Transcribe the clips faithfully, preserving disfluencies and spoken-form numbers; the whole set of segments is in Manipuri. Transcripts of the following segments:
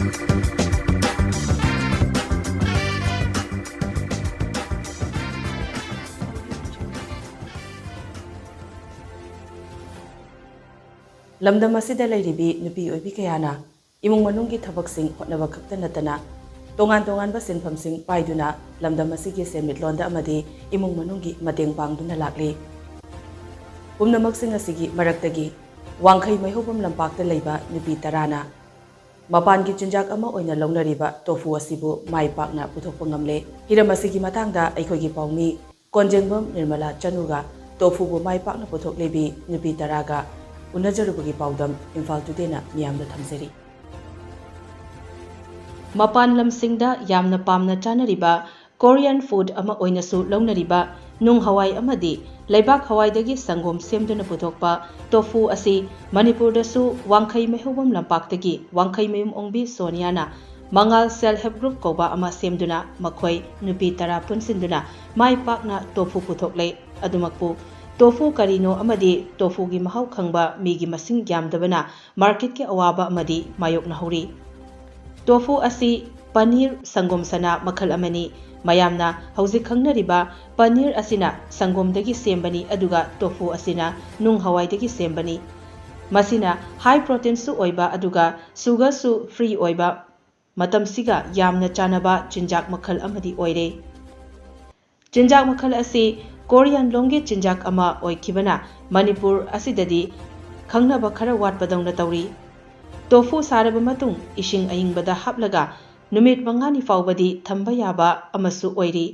ꯂꯝꯗꯝ ꯑꯁꯤꯗ ꯂꯩꯔꯤꯕꯤ ꯅꯨꯄꯤ ꯑꯣꯏꯕꯤ ꯀꯌꯥꯅ ꯏꯃꯨꯡ ꯃꯅꯨꯡꯒꯤ ꯊꯕꯛꯁꯤꯡ ꯍꯣꯠꯅꯕ ꯈꯛꯇ ꯅꯠꯇꯅ ꯇꯣꯉꯥꯟ ꯇꯣꯉꯥꯟꯕ ꯁꯤꯟꯐꯝꯁꯤꯡ ꯄꯥꯏꯗꯨꯅ ꯂꯝꯗꯝ ꯑꯁꯤꯒꯤ ꯁꯦꯟꯃꯤꯠꯂꯣꯟꯗ ꯑꯃꯗꯤ ꯏꯃꯨꯡ ꯃꯅꯨꯡꯒꯤ ꯃꯇꯦꯡ ꯄꯥꯡꯗꯨꯅ ꯂꯥꯛꯂꯤ꯫ ꯄꯨꯝꯅꯃꯛꯁꯤꯡ ꯑꯁꯤꯒꯤ ꯃꯔꯛꯇꯒꯤ ꯋꯥꯡꯈꯩ ꯃꯩꯍꯧꯕꯝ ꯂꯝꯄꯥꯛꯇ ꯂꯩꯕ ꯅꯨꯄꯤ ꯇꯔꯥꯅ ꯃꯄꯥꯟꯒꯤ ꯆꯤꯟꯖꯥꯛ ꯑꯃ ꯑꯣꯏꯅ ꯂꯧꯅꯔꯤꯕ ꯇꯣꯐꯨ ꯑꯁꯤꯕꯨ ꯃꯥꯏ ꯄꯥꯛꯅ ꯄꯨꯊꯣꯛꯄ ꯉꯝꯂꯦ꯫ ꯍꯤꯔꯝ ꯑꯁꯤꯒꯤ ꯃꯇꯥꯡꯗ ꯑꯩꯈꯣꯏꯒꯤ ꯄꯥꯎꯃꯤ ꯀꯣꯟꯖꯦꯡꯕꯝ ꯅꯤꯔꯃꯂꯥ ꯆꯅꯨꯒ ꯇꯣꯐꯨꯕꯨ ꯃꯥꯏ ꯄꯥꯛꯅ ꯄꯨꯊꯣꯛꯂꯤꯕꯤ ꯅꯨꯄꯤ ꯇꯔꯥꯒ ꯎꯅꯖꯔꯨꯕꯒꯤ ꯄꯥꯎꯗꯝ ꯏꯝꯐꯥꯜ ꯇꯨꯗꯦꯅ ꯃꯤꯌꯥꯝꯗ ꯊꯝꯖꯔꯤ꯫ ꯃꯄꯥꯟ ꯂꯝꯁꯤꯡꯗ ꯌꯥꯝꯅ ꯄꯥꯝꯅ ꯆꯥꯅꯔꯤꯕ ꯀꯣꯔꯤꯌꯟ ꯐꯨꯗ ꯑꯃ ꯑꯣꯏꯅꯁꯨ ꯂꯧꯅꯔꯤꯕ ꯅꯨꯡ ꯍꯋꯥꯏ ꯑꯃꯗꯤ ꯂꯩꯕꯥꯛ ꯍꯋꯥꯏꯗꯒꯤ ꯁꯪꯒꯣꯝ ꯁꯦꯝꯗꯨꯅ ꯄꯨꯊꯣꯛꯄ ꯇꯣꯐꯨ ꯑꯁꯤ ꯃꯅꯤꯄꯨꯔꯗꯁꯨ ꯋꯥꯡꯈꯩ ꯃꯩꯍꯧꯕꯝ ꯂꯝꯄꯥꯛꯇꯒꯤ ꯋꯥꯡꯈꯩꯃꯌꯨꯝ ꯑꯣꯡꯕꯤ ꯁꯣꯅꯤꯌꯥꯅ ꯃꯉꯥꯜ ꯁꯦꯜꯐ ꯍꯦꯜꯞ ꯒ꯭ꯔꯨꯞ ꯀꯧꯕ ꯑꯃ ꯁꯦꯝꯗꯨꯅ ꯃꯈꯣꯏ ꯅꯨꯄꯤ ꯇꯔꯥ ꯄꯨꯟꯁꯤꯟꯗꯨꯅ ꯃꯥꯏ ꯄꯥꯛꯅ ꯇꯣꯐꯨ ꯄꯨꯊꯣꯛꯂꯦ꯫ ꯑꯗꯨꯃꯛꯄꯨ ꯇꯣꯐꯨ ꯀꯔꯤꯅꯣ ꯑꯃꯗꯤ ꯇꯣꯐꯨꯒꯤ ꯃꯍꯥꯎ ꯈꯪꯕ ꯃꯤꯒꯤ ꯃꯁꯤꯡ ꯌꯥꯝꯗꯕꯅ ꯃꯥꯔꯀꯦꯠꯀꯤ ꯑꯋꯥꯕ ꯑꯃꯗꯤ ꯃꯥꯌꯣꯛꯅꯍꯧꯔꯤ꯫ ꯇꯣꯐꯨ ꯑꯁꯤ ꯄꯅꯤꯔ, ꯁꯪꯒꯣꯝ ꯁꯅꯥ ꯃꯈꯜ ꯑꯃꯅꯤ꯫ ꯃꯌꯥꯝꯅ ꯍꯧꯖꯤꯛ ꯈꯪꯅꯔꯤꯕ ꯄꯅꯤꯔ ꯑꯁꯤꯅ ꯁꯪꯒꯣꯝꯗꯒꯤ ꯁꯦꯝꯕꯅꯤ, ꯑꯗꯨꯒ ꯇꯣꯐꯨ ꯑꯁꯤꯅ ꯅꯨꯡ ꯍꯋꯥꯏꯗꯒꯤ ꯁꯦꯝꯕꯅꯤ꯫ ꯃꯁꯤꯅ ꯍꯥꯏ ꯄ꯭ꯔꯣꯇꯤꯟꯁꯨ ꯑꯣꯏꯕ ꯑꯗꯨꯒ ꯁꯨꯒꯔꯁꯨ ꯐ꯭ꯔꯤ ꯑꯣꯏꯕ, ꯃꯇꯝꯁꯤꯒ ꯌꯥꯝꯅ ꯆꯥꯅꯕ ꯆꯤꯟꯖꯥꯛ ꯃꯈꯜ ꯑꯃꯗꯤ ꯑꯣꯏꯔꯦ꯫ ꯆꯤꯟꯖꯥꯛ ꯃꯈꯜ ꯑꯁꯤ ꯀꯣꯔꯤꯌꯥꯟ ꯂꯣꯝꯒꯤ ꯆꯤꯟꯖꯥꯛ ꯑꯃ ꯑꯣꯏꯈꯤꯕꯅ ꯃꯅꯤꯄꯨꯔ ꯑꯁꯤꯗꯗꯤ ꯈꯪꯅꯕ ꯈꯔ ꯋꯥꯠꯄꯗꯧꯅ ꯇꯧꯔꯤ꯫ ꯇꯣꯐꯨ ꯁꯥꯔꯕ ꯃꯇꯨꯡ ꯏꯁꯤꯡ ꯑꯏꯪꯕꯗ ꯍꯥꯞꯂꯒ ꯅꯨꯃꯤꯠ ꯃꯉꯥꯅꯤ ꯐꯥꯎꯕꯗꯤ ꯊꯝꯕ ꯌꯥꯕ ꯑꯃꯁꯨ ꯑꯣꯏꯔꯤ꯫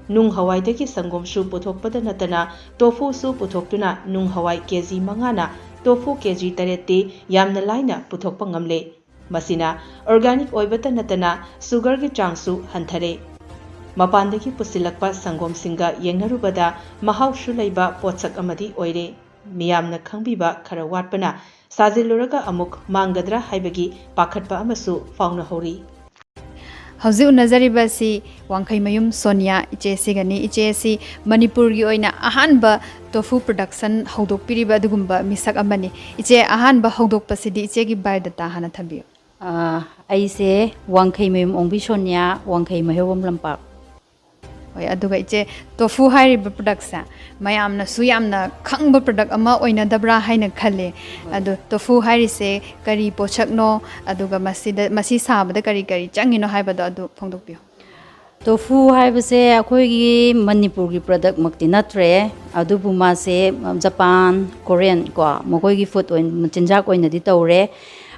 ꯅꯨꯡ ꯍꯋꯥꯏꯗꯒꯤ ꯁꯪꯒꯣꯝꯁꯨ ꯄꯨꯊꯣꯛꯄꯗ ꯅꯠꯇꯅ ꯇꯣꯐꯨꯁꯨ ꯄꯨꯊꯣꯛꯇꯨꯅ ꯅꯨꯡ ꯍꯋꯥꯏ ꯀꯦꯖꯤ ꯃꯉꯥꯅ ꯇꯣꯐꯨ ꯀꯦꯖꯤ ꯇꯔꯦꯠꯇꯤ ꯌꯥꯝꯅ ꯂꯥꯏꯅ ꯄꯨꯊꯣꯛꯄ ꯉꯝꯂꯦ꯫ ꯃꯁꯤꯅ ꯑꯣꯔꯒꯥꯅꯤꯛ ꯑꯣꯏꯕꯇ ꯅꯠꯇꯅ ꯁꯨꯒꯔꯒꯤ ꯆꯥꯡꯁꯨ ꯍꯟꯊꯔꯦ꯫ ꯃꯄꯥꯟꯗꯒꯤ ꯄꯨꯁꯤꯜꯂꯛꯄ ꯁꯪꯒꯣꯝꯁꯤꯡꯒ ꯌꯦꯡꯅꯔꯨꯕꯗ ꯃꯍꯥꯎꯁꯨ ꯂꯩꯕ ꯄꯣꯠꯁꯛ ꯑꯃꯗꯤ ꯑꯣꯏꯔꯦ꯫ ꯃꯤꯌꯥꯝꯅ ꯈꯪꯕꯤꯕ ꯈꯔ ꯋꯥꯠꯄꯅ ꯁꯥꯖꯤꯜꯂꯨꯔꯒ ꯑꯃꯨꯛ ꯃꯥꯡꯒꯗ꯭ꯔꯥ ꯍꯥꯏꯕꯒꯤ ꯄꯥꯈꯠꯄ ꯑꯃꯁꯨ ꯐꯥꯎꯅꯍꯧꯔꯤ꯫ ꯍꯧꯖꯤꯛ ꯎꯅꯖꯔꯤꯕ ꯑꯁꯤ ꯋꯥꯡꯈꯩꯃꯌꯨꯝ ꯁꯣꯅꯤꯌꯥ ꯏꯆꯦ ꯑꯁꯤꯒꯅꯤ꯫ ꯏꯆꯦ ꯑꯁꯤ ꯃꯅꯤꯄꯨꯔꯒꯤ ꯑꯣꯏꯅ ꯑꯍꯥꯟꯕ ꯇꯣꯐꯨ ꯄ꯭ꯔꯗꯛꯁꯟ ꯍꯧꯗꯣꯛꯄꯤꯔꯤꯕ ꯑꯗꯨꯒꯨꯝꯕ ꯃꯤꯁꯛ ꯑꯃꯅꯤ꯫ ꯏꯆꯦ, ꯑꯍꯥꯟꯕ ꯍꯧꯗꯣꯛꯄꯁꯤꯗꯤ ꯏꯆꯦꯒꯤ ꯕꯥꯏꯑꯣꯗꯥꯇꯥ ꯍꯥꯟꯅ ꯊꯝꯕꯤꯌꯨ꯫ ꯑꯥ, ꯑꯩꯁꯦ ꯋꯥꯡꯈꯩꯃꯌꯨꯝ ꯑꯣꯡꯕꯤ ꯁꯣꯅꯤꯌꯥ, ꯋꯥꯡꯈꯩ ꯃꯍꯩꯔꯣꯝ ꯂꯝꯄꯥꯛ꯫ ꯍꯣꯏ, ꯑꯗꯨꯒ ꯏꯆꯦ, ꯇꯣꯐꯨ ꯍꯥꯏꯔꯤꯕ ꯄ꯭ꯔꯗꯛꯁꯦ ꯃꯌꯥꯝꯅꯁꯨ ꯌꯥꯝꯅ ꯈꯪꯕ ꯄ꯭ꯔꯗꯛ ꯑꯃ ꯑꯣꯏꯅꯗꯕ꯭ꯔꯥ ꯍꯥꯏꯅ ꯈꯜꯂꯦ꯫ ꯑꯗꯣ ꯇꯣꯐꯨ ꯍꯥꯏꯔꯤꯁꯦ ꯀꯔꯤ ꯄꯣꯠꯁꯛꯅꯣ, ꯑꯗꯨꯒ ꯃꯁꯤꯗ, ꯃꯁꯤ ꯁꯥꯕꯗ ꯀꯔꯤ ꯀꯔꯤ ꯆꯪꯉꯤꯅꯣ ꯍꯥꯏꯕꯗꯣ ꯑꯗꯨ ꯐꯣꯡꯗꯣꯛꯄꯤꯌꯨ꯫ ꯇꯣꯐꯨ ꯍꯥꯏꯕꯁꯦ ꯑꯩꯈꯣꯏꯒꯤ ꯃꯅꯤꯄꯨꯔꯒꯤ ꯄ꯭ꯔꯗꯛꯃꯛꯇꯤ ꯅꯠꯇ꯭ꯔꯦ, ꯑꯗꯨꯕꯨ ꯃꯥꯁꯦ ꯖꯄꯥꯟ, ꯀꯣꯔꯤꯌꯟ ꯀꯣ, ꯃꯈꯣꯏꯒꯤ ꯐꯨꯗ ꯑꯣꯏꯅ, ꯆꯤꯟꯖꯥꯛ ꯑꯣꯏꯅꯗꯤ ꯇꯧꯔꯦ꯫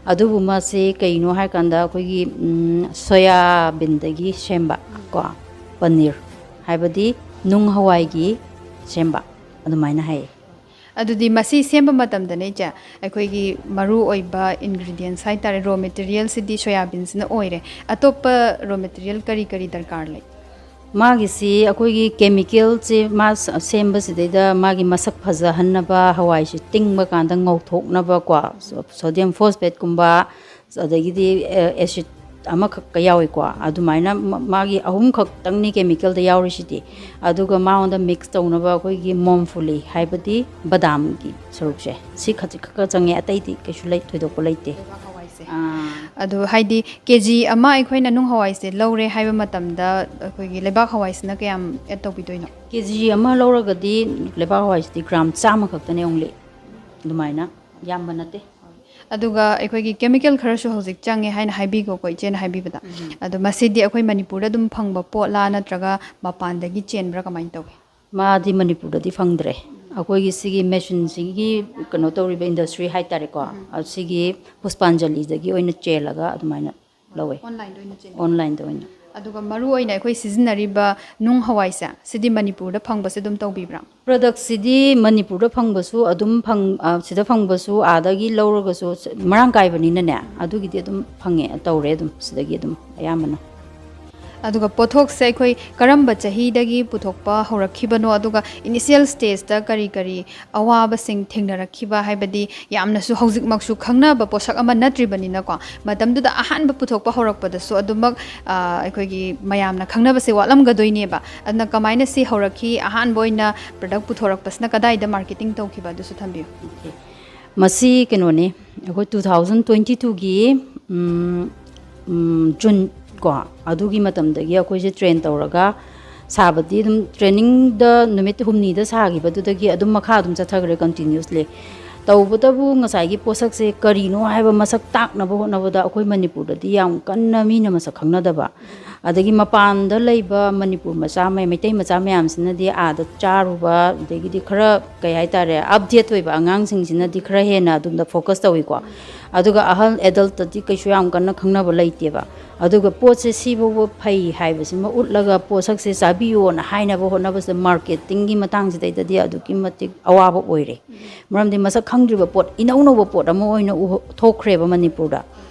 ꯑꯗꯨꯕꯨ ꯃꯥꯁꯦ ꯀꯩꯅꯣ ꯍꯥꯏꯔꯀꯥꯟꯗ ꯑꯩꯈꯣꯏꯒꯤ, ꯎꯝ, ꯁꯣꯌꯥꯕꯤꯟꯗꯒꯤ ꯁꯦꯝꯕ ꯀꯣ, ꯄꯅꯤꯔ, ꯍꯥꯏꯕꯗꯤ ꯅꯨꯡ ꯍꯋꯥꯏꯒꯤ ꯁꯦꯝꯕ, ꯑꯗꯨꯃꯥꯏꯅ ꯍꯥꯏꯌꯦ꯫ ꯑꯗꯨꯗꯤ ꯃꯁꯤ ꯁꯦꯝꯕ ꯃꯇꯝꯗꯅꯦ ꯏꯆꯦ, ꯑꯩꯈꯣꯏꯒꯤ ꯃꯔꯨ ꯑꯣꯏꯕ ꯏꯟꯒ꯭ꯔꯤꯗꯤꯌꯦꯟꯁ ꯍꯥꯏꯇꯥꯔꯦ, ꯔꯣ ꯃꯦꯇꯤꯔꯤꯌꯦꯜꯁꯤꯗꯤ ꯁꯣꯌꯥꯕꯤꯟꯁꯤꯅ ꯑꯣꯏꯔꯦ꯫ ꯑꯇꯣꯞꯄ ꯔꯣ ꯃꯦꯇꯤꯔꯤꯌꯦꯜ ꯀꯔꯤ ꯀꯔꯤ ꯗꯔꯀꯥꯔ ꯂꯩ? ꯃꯥꯒꯤꯁꯤ ꯑꯩꯈꯣꯏꯒꯤ ꯀꯦꯃꯤꯀꯦꯜꯁꯦ ꯃꯥ ꯁ-, ꯁꯦꯝꯕꯁꯤꯗꯩꯗ ꯃꯥꯒꯤ ꯃꯁꯛ ꯐꯖꯍꯟꯅꯕ, ꯍꯋꯥꯏꯁꯤ ꯇꯤꯡꯕ ꯀꯥꯟꯗ ꯉꯧꯊꯣꯛꯅꯕꯀꯣ, ꯁꯣ-, ꯁꯣꯗꯤꯌꯝ ꯐꯣꯁꯐꯦꯠꯀꯨꯝꯕ, ꯑꯗꯒꯤꯗꯤ, ꯑꯦ, ꯑꯦꯁꯤꯠ ꯑꯃꯈꯛꯀ ꯌꯥꯎꯏꯀꯣ꯫ ꯑꯗꯨꯃꯥꯏꯅ ꯃ-, ꯃꯥꯒꯤ ꯑꯍꯨꯝꯈꯛꯇꯪꯅꯤ ꯀꯦꯃꯤꯀꯦꯜꯗ ꯌꯥꯎꯔꯤꯁꯤꯗꯤ꯫ ꯑꯗꯨꯒ ꯃꯉꯣꯟꯗ ꯃꯤꯛꯁ ꯇꯧꯅꯕ ꯑꯩꯈꯣꯏꯒꯤ ꯃꯣꯝꯐꯨꯂꯤ, ꯍꯥꯏꯕꯗꯤ ꯕꯗꯥꯝꯒꯤ ꯁꯔꯨꯛꯁꯦ, ꯁꯤ ꯈꯖꯤꯛ ꯈꯛꯀ ꯆꯪꯉꯦ, ꯑꯇꯩꯗꯤ ꯀꯩꯁꯨ ꯂꯩ, ꯊꯣꯏꯗꯣꯛꯄ ꯂꯩꯇꯦ꯫ ꯍꯋꯥꯏꯁꯦ꯫ ꯑꯥ, ꯑꯗꯣ ꯍꯥꯏꯗꯤ ꯀꯦ ꯖꯤ ꯑꯃ ꯑꯩꯈꯣꯏꯅ ꯅꯨꯡ ꯍꯋꯥꯏꯁꯦ ꯂꯧꯔꯦ ꯍꯥꯏꯕ ꯃꯇꯝꯗ ꯑꯩꯈꯣꯏꯒꯤ ꯂꯩꯕꯥꯛ ꯍꯋꯥꯏꯁꯤꯅ ꯀꯌꯥꯝ ꯑꯦꯗ ꯇꯧꯕꯤꯗꯣꯏꯅꯣ? ꯀꯦ ꯖꯤ ꯑꯃ ꯂꯧꯔꯒꯗꯤ ꯂꯩꯕꯥꯛ ꯍꯋꯥꯏꯁꯤꯗꯤ ꯒ꯭ꯔꯥꯝ ꯆꯥꯝꯃ ꯈꯛꯇꯅꯦ ꯑꯣꯡꯂꯤ, ꯑꯗꯨꯃꯥꯏꯅ, ꯌꯥꯝꯕ ꯅꯠꯇꯦ꯫ ꯑꯗꯨꯒ ꯑꯩꯈꯣꯏꯒꯤ ꯀꯦꯃꯤꯀꯦꯜ ꯈꯔꯁꯨ ꯍꯧꯖꯤꯛ ꯆꯪꯉꯦ ꯍꯥꯏꯅ ꯍꯥꯏꯕꯤꯀꯣꯀꯣ, ꯏꯆꯦꯅ ꯍꯥꯏꯕꯤꯕꯗ꯫ ꯑꯗꯣ ꯃꯁꯤꯗꯤ ꯑꯩꯈꯣꯏ ꯃꯅꯤꯄꯨꯔꯗ ꯑꯗꯨꯝ ꯐꯪꯕ ꯄꯣꯠꯂꯥ, ꯅꯠꯇ꯭ꯔꯒ ꯃꯄꯥꯟꯗꯒꯤ ꯆꯦꯟꯕ꯭ꯔꯥ, ꯀꯃꯥꯏꯅ ꯇꯧꯏ? ꯃꯥꯗꯤ ꯃꯅꯤꯄꯨꯔꯗꯗꯤ ꯐꯪꯗ꯭ꯔꯦ꯫ ꯑꯩꯈꯣꯏꯒꯤ ꯁꯤꯒꯤ ꯃꯦꯆꯤꯟꯁꯤꯒꯤ ꯀꯩꯅꯣ ꯇꯧꯔꯤꯕ ꯏꯟꯗꯁꯇ꯭ꯔꯤ ꯍꯥꯏꯇꯥꯔꯦꯀꯣ, ꯁꯤꯒꯤ ꯄꯨꯁꯄꯥꯟꯖꯂꯤꯗꯒꯤ ꯑꯣꯏꯅ ꯆꯦꯜꯂꯒ ꯑꯗꯨꯃꯥꯏꯅ ꯂꯧꯋꯦ꯫ ꯑꯣꯟꯂꯥꯏꯟꯗ ꯑꯣꯏꯅ ꯆꯦꯟꯕ꯫ ꯑꯣꯟꯂꯥꯏꯟꯗ ꯑꯣꯏꯅ꯫ ꯑꯗꯨꯒ ꯃꯔꯨ ꯑꯣꯏꯅ ꯑꯩꯈꯣꯏ ꯁꯤꯖꯤꯟꯅꯔꯤꯕ ꯅꯨꯡ ꯍꯋꯥꯏꯁꯦ, ꯁꯤꯗꯤ ꯃꯅꯤꯄꯨꯔꯗ ꯐꯪꯕꯁꯦ ꯑꯗꯨꯝ ꯇꯧꯕꯤꯕ꯭ꯔꯥ? ꯄ꯭ꯔꯗꯛꯁꯤꯗꯤ ꯃꯅꯤꯄꯨꯔꯗ ꯐꯪꯕꯁꯨ ꯑꯗꯨꯝ ꯐꯪ-, ꯑ, ꯁꯤꯗ ꯐꯪꯕꯁꯨ, ꯑꯥꯗꯒꯤ ꯂꯧꯔꯒꯁꯨ, ꯁ-, ꯃꯔꯥꯡ ꯀꯥꯏꯕꯅꯤꯅꯅꯦ, ꯑꯗꯨꯒꯤꯗꯤ ꯑꯗꯨꯝ ꯐꯪꯉꯦ, ꯇꯧꯔꯦ ꯑꯗꯨꯝ ꯁꯤꯗꯒꯤ ꯑꯗꯨꯝ ꯑꯌꯥꯝꯕꯅ꯫ ꯑꯗꯨꯒ ꯄꯣꯠꯊꯣꯛꯁꯦ ꯑꯩꯈꯣꯏ ꯀꯔꯝꯕ ꯆꯍꯤꯗꯒꯤ ꯄꯨꯊꯣꯛꯄ ꯍꯧꯔꯛꯈꯤꯕꯅꯣ, ꯑꯗꯨꯒ ꯏꯅꯤꯁꯤꯌꯦꯜ ꯁ꯭ꯇꯦꯖꯇ ꯀꯔꯤ ꯀꯔꯤ ꯑꯋꯥꯕꯁꯤꯡ ꯊꯦꯡꯅꯔꯛꯈꯤꯕ, ꯍꯥꯏꯕꯗꯤ ꯌꯥꯝꯅꯁꯨ ꯍꯧꯖꯤꯛꯃꯛꯁꯨ ꯈꯪꯅꯕ ꯄꯣꯠꯁꯛ ꯑꯃ ꯅꯠꯇ꯭ꯔꯤꯕꯅꯤꯅꯀꯣ, ꯃꯇꯝꯗꯨꯗ ꯑꯍꯥꯟꯕ ꯄꯨꯊꯣꯛꯄ ꯍꯧꯔꯛꯄꯗꯁꯨ ꯑꯗꯨꯃꯛ, ꯑ, ꯑꯩꯈꯣꯏꯒꯤ ꯃꯌꯥꯝꯅ ꯈꯪꯅꯕꯁꯦ ꯋꯥꯠꯂꯝꯒꯗꯣꯏꯅꯦꯕ꯫ ꯑꯗꯨꯅ ꯀꯃꯥꯏꯅ ꯁꯤ ꯍꯧꯔꯛꯈꯤ, ꯑꯍꯥꯟꯕ ꯑꯣꯏꯅ ꯄ꯭ꯔꯗꯛ ꯄꯨꯊꯣꯔꯛꯄꯁꯤꯅ ꯀꯗꯥꯏꯗ ꯃꯥꯔꯀꯦꯇꯤꯡ ꯇꯧꯈꯤꯕ, ꯑꯗꯨꯁꯨ ꯊꯝꯕꯤꯌꯨ꯫ ꯃꯁꯤ ꯀꯩꯅꯣꯅꯤ, ꯑꯩꯈꯣꯏ two thousand twenty twoꯒꯤ ꯎꯝ, ꯎꯝ, ꯖꯨꯟ ꯀꯣ, ꯑꯗꯨꯒꯤ ꯃꯇꯝꯗꯒꯤ ꯑꯩꯈꯣꯏꯁꯦ ꯇ꯭ꯔꯦꯟ ꯇꯧꯔꯒ ꯁꯥꯕꯗꯤ ꯑꯗꯨꯝ ꯇ꯭ꯔꯦꯅꯤꯡꯗ ꯅꯨꯃꯤꯠ ꯍꯨꯝꯅꯤꯗ ꯁꯥꯈꯤꯕꯗꯨꯗꯒꯤ ꯑꯗꯨꯝ ꯃꯈꯥ ꯑꯗꯨꯝ ꯆꯠꯊꯈ꯭ꯔꯦ ꯀꯟꯇꯤꯅ꯭ꯌꯨꯁꯂꯤ꯫ ꯇꯧꯕꯇꯕꯨ ꯉꯁꯥꯏꯒꯤ ꯄꯣꯠꯁꯛꯁꯦ ꯀꯔꯤꯅꯣ ꯍꯥꯏꯕ ꯃꯁꯛ ꯇꯥꯛꯅꯕ ꯍꯣꯠꯅꯕꯗ ꯑꯩꯈꯣꯏ ꯃꯅꯤꯄꯨꯔꯗꯗꯤ ꯌꯥꯝ ꯀꯟꯅ ꯃꯤꯅ ꯃꯁꯛ ꯈꯪꯅꯗꯕ, ꯑꯗꯒꯤ ꯃꯄꯥꯟꯗ ꯂꯩꯕ ꯃꯅꯤꯄꯨꯔ ꯃꯆꯥ ꯃꯩ-, ꯃꯩꯇꯩ ꯃꯆꯥ ꯃꯌꯥꯝꯁꯤꯅꯗꯤ ꯑꯥꯗ ꯆꯥꯔꯨꯕ, ꯑꯗꯒꯤꯗꯤ ꯈꯔ, ꯀꯩ ꯍꯥꯏꯇꯥꯔꯦ, ꯑꯞꯗꯦꯠ ꯑꯣꯏꯕ ꯑꯉꯥꯡꯁꯤꯡꯁꯤꯅꯗꯤ ꯈꯔ ꯍꯦꯟꯅ ꯑꯗꯨꯝꯗ ꯐꯣꯀꯁ ꯇꯧꯏꯀꯣ꯫ ꯑꯗꯨꯒ ꯑꯍꯜ ꯑꯦꯗꯜꯠꯇꯗꯤ ꯀꯩꯁꯨ ꯌꯥꯝ ꯀꯟꯅ ꯈꯪꯅꯕ ꯂꯩꯇꯦꯕ꯫ ꯑꯗꯨꯒ ꯄꯣꯠꯁꯦ ꯁꯤꯐꯥꯎꯕ ꯐꯩ ꯍꯥꯏꯕꯁꯤꯃ ꯎꯠꯂꯒ ꯄꯣꯠꯁꯛꯁꯦ ꯆꯥꯕꯤꯌꯣꯅ ꯍꯥꯏꯅꯕ ꯍꯣꯠꯅꯕꯁꯤꯗ ꯃꯥꯔꯀꯦꯇꯤꯡꯒꯤ ꯃꯇꯥꯡꯁꯤꯗꯩꯗꯗꯤ ꯑꯗꯨꯛꯀꯤ ꯃꯇꯤꯛ ꯑꯋꯥꯕ ꯑꯣꯏꯔꯦ꯫ ꯃꯔꯝꯗꯤ ꯃꯁꯛ ꯈꯪꯗ꯭ꯔꯤꯕ ꯄꯣꯠ, ꯏꯅꯧ ꯅꯧꯕ ꯄꯣꯠ ꯑꯃ ꯑꯣꯏꯅ ꯎ-, ꯊꯣꯛꯈ꯭ꯔꯦꯕ ꯃꯅꯤꯄꯨꯔꯗ꯫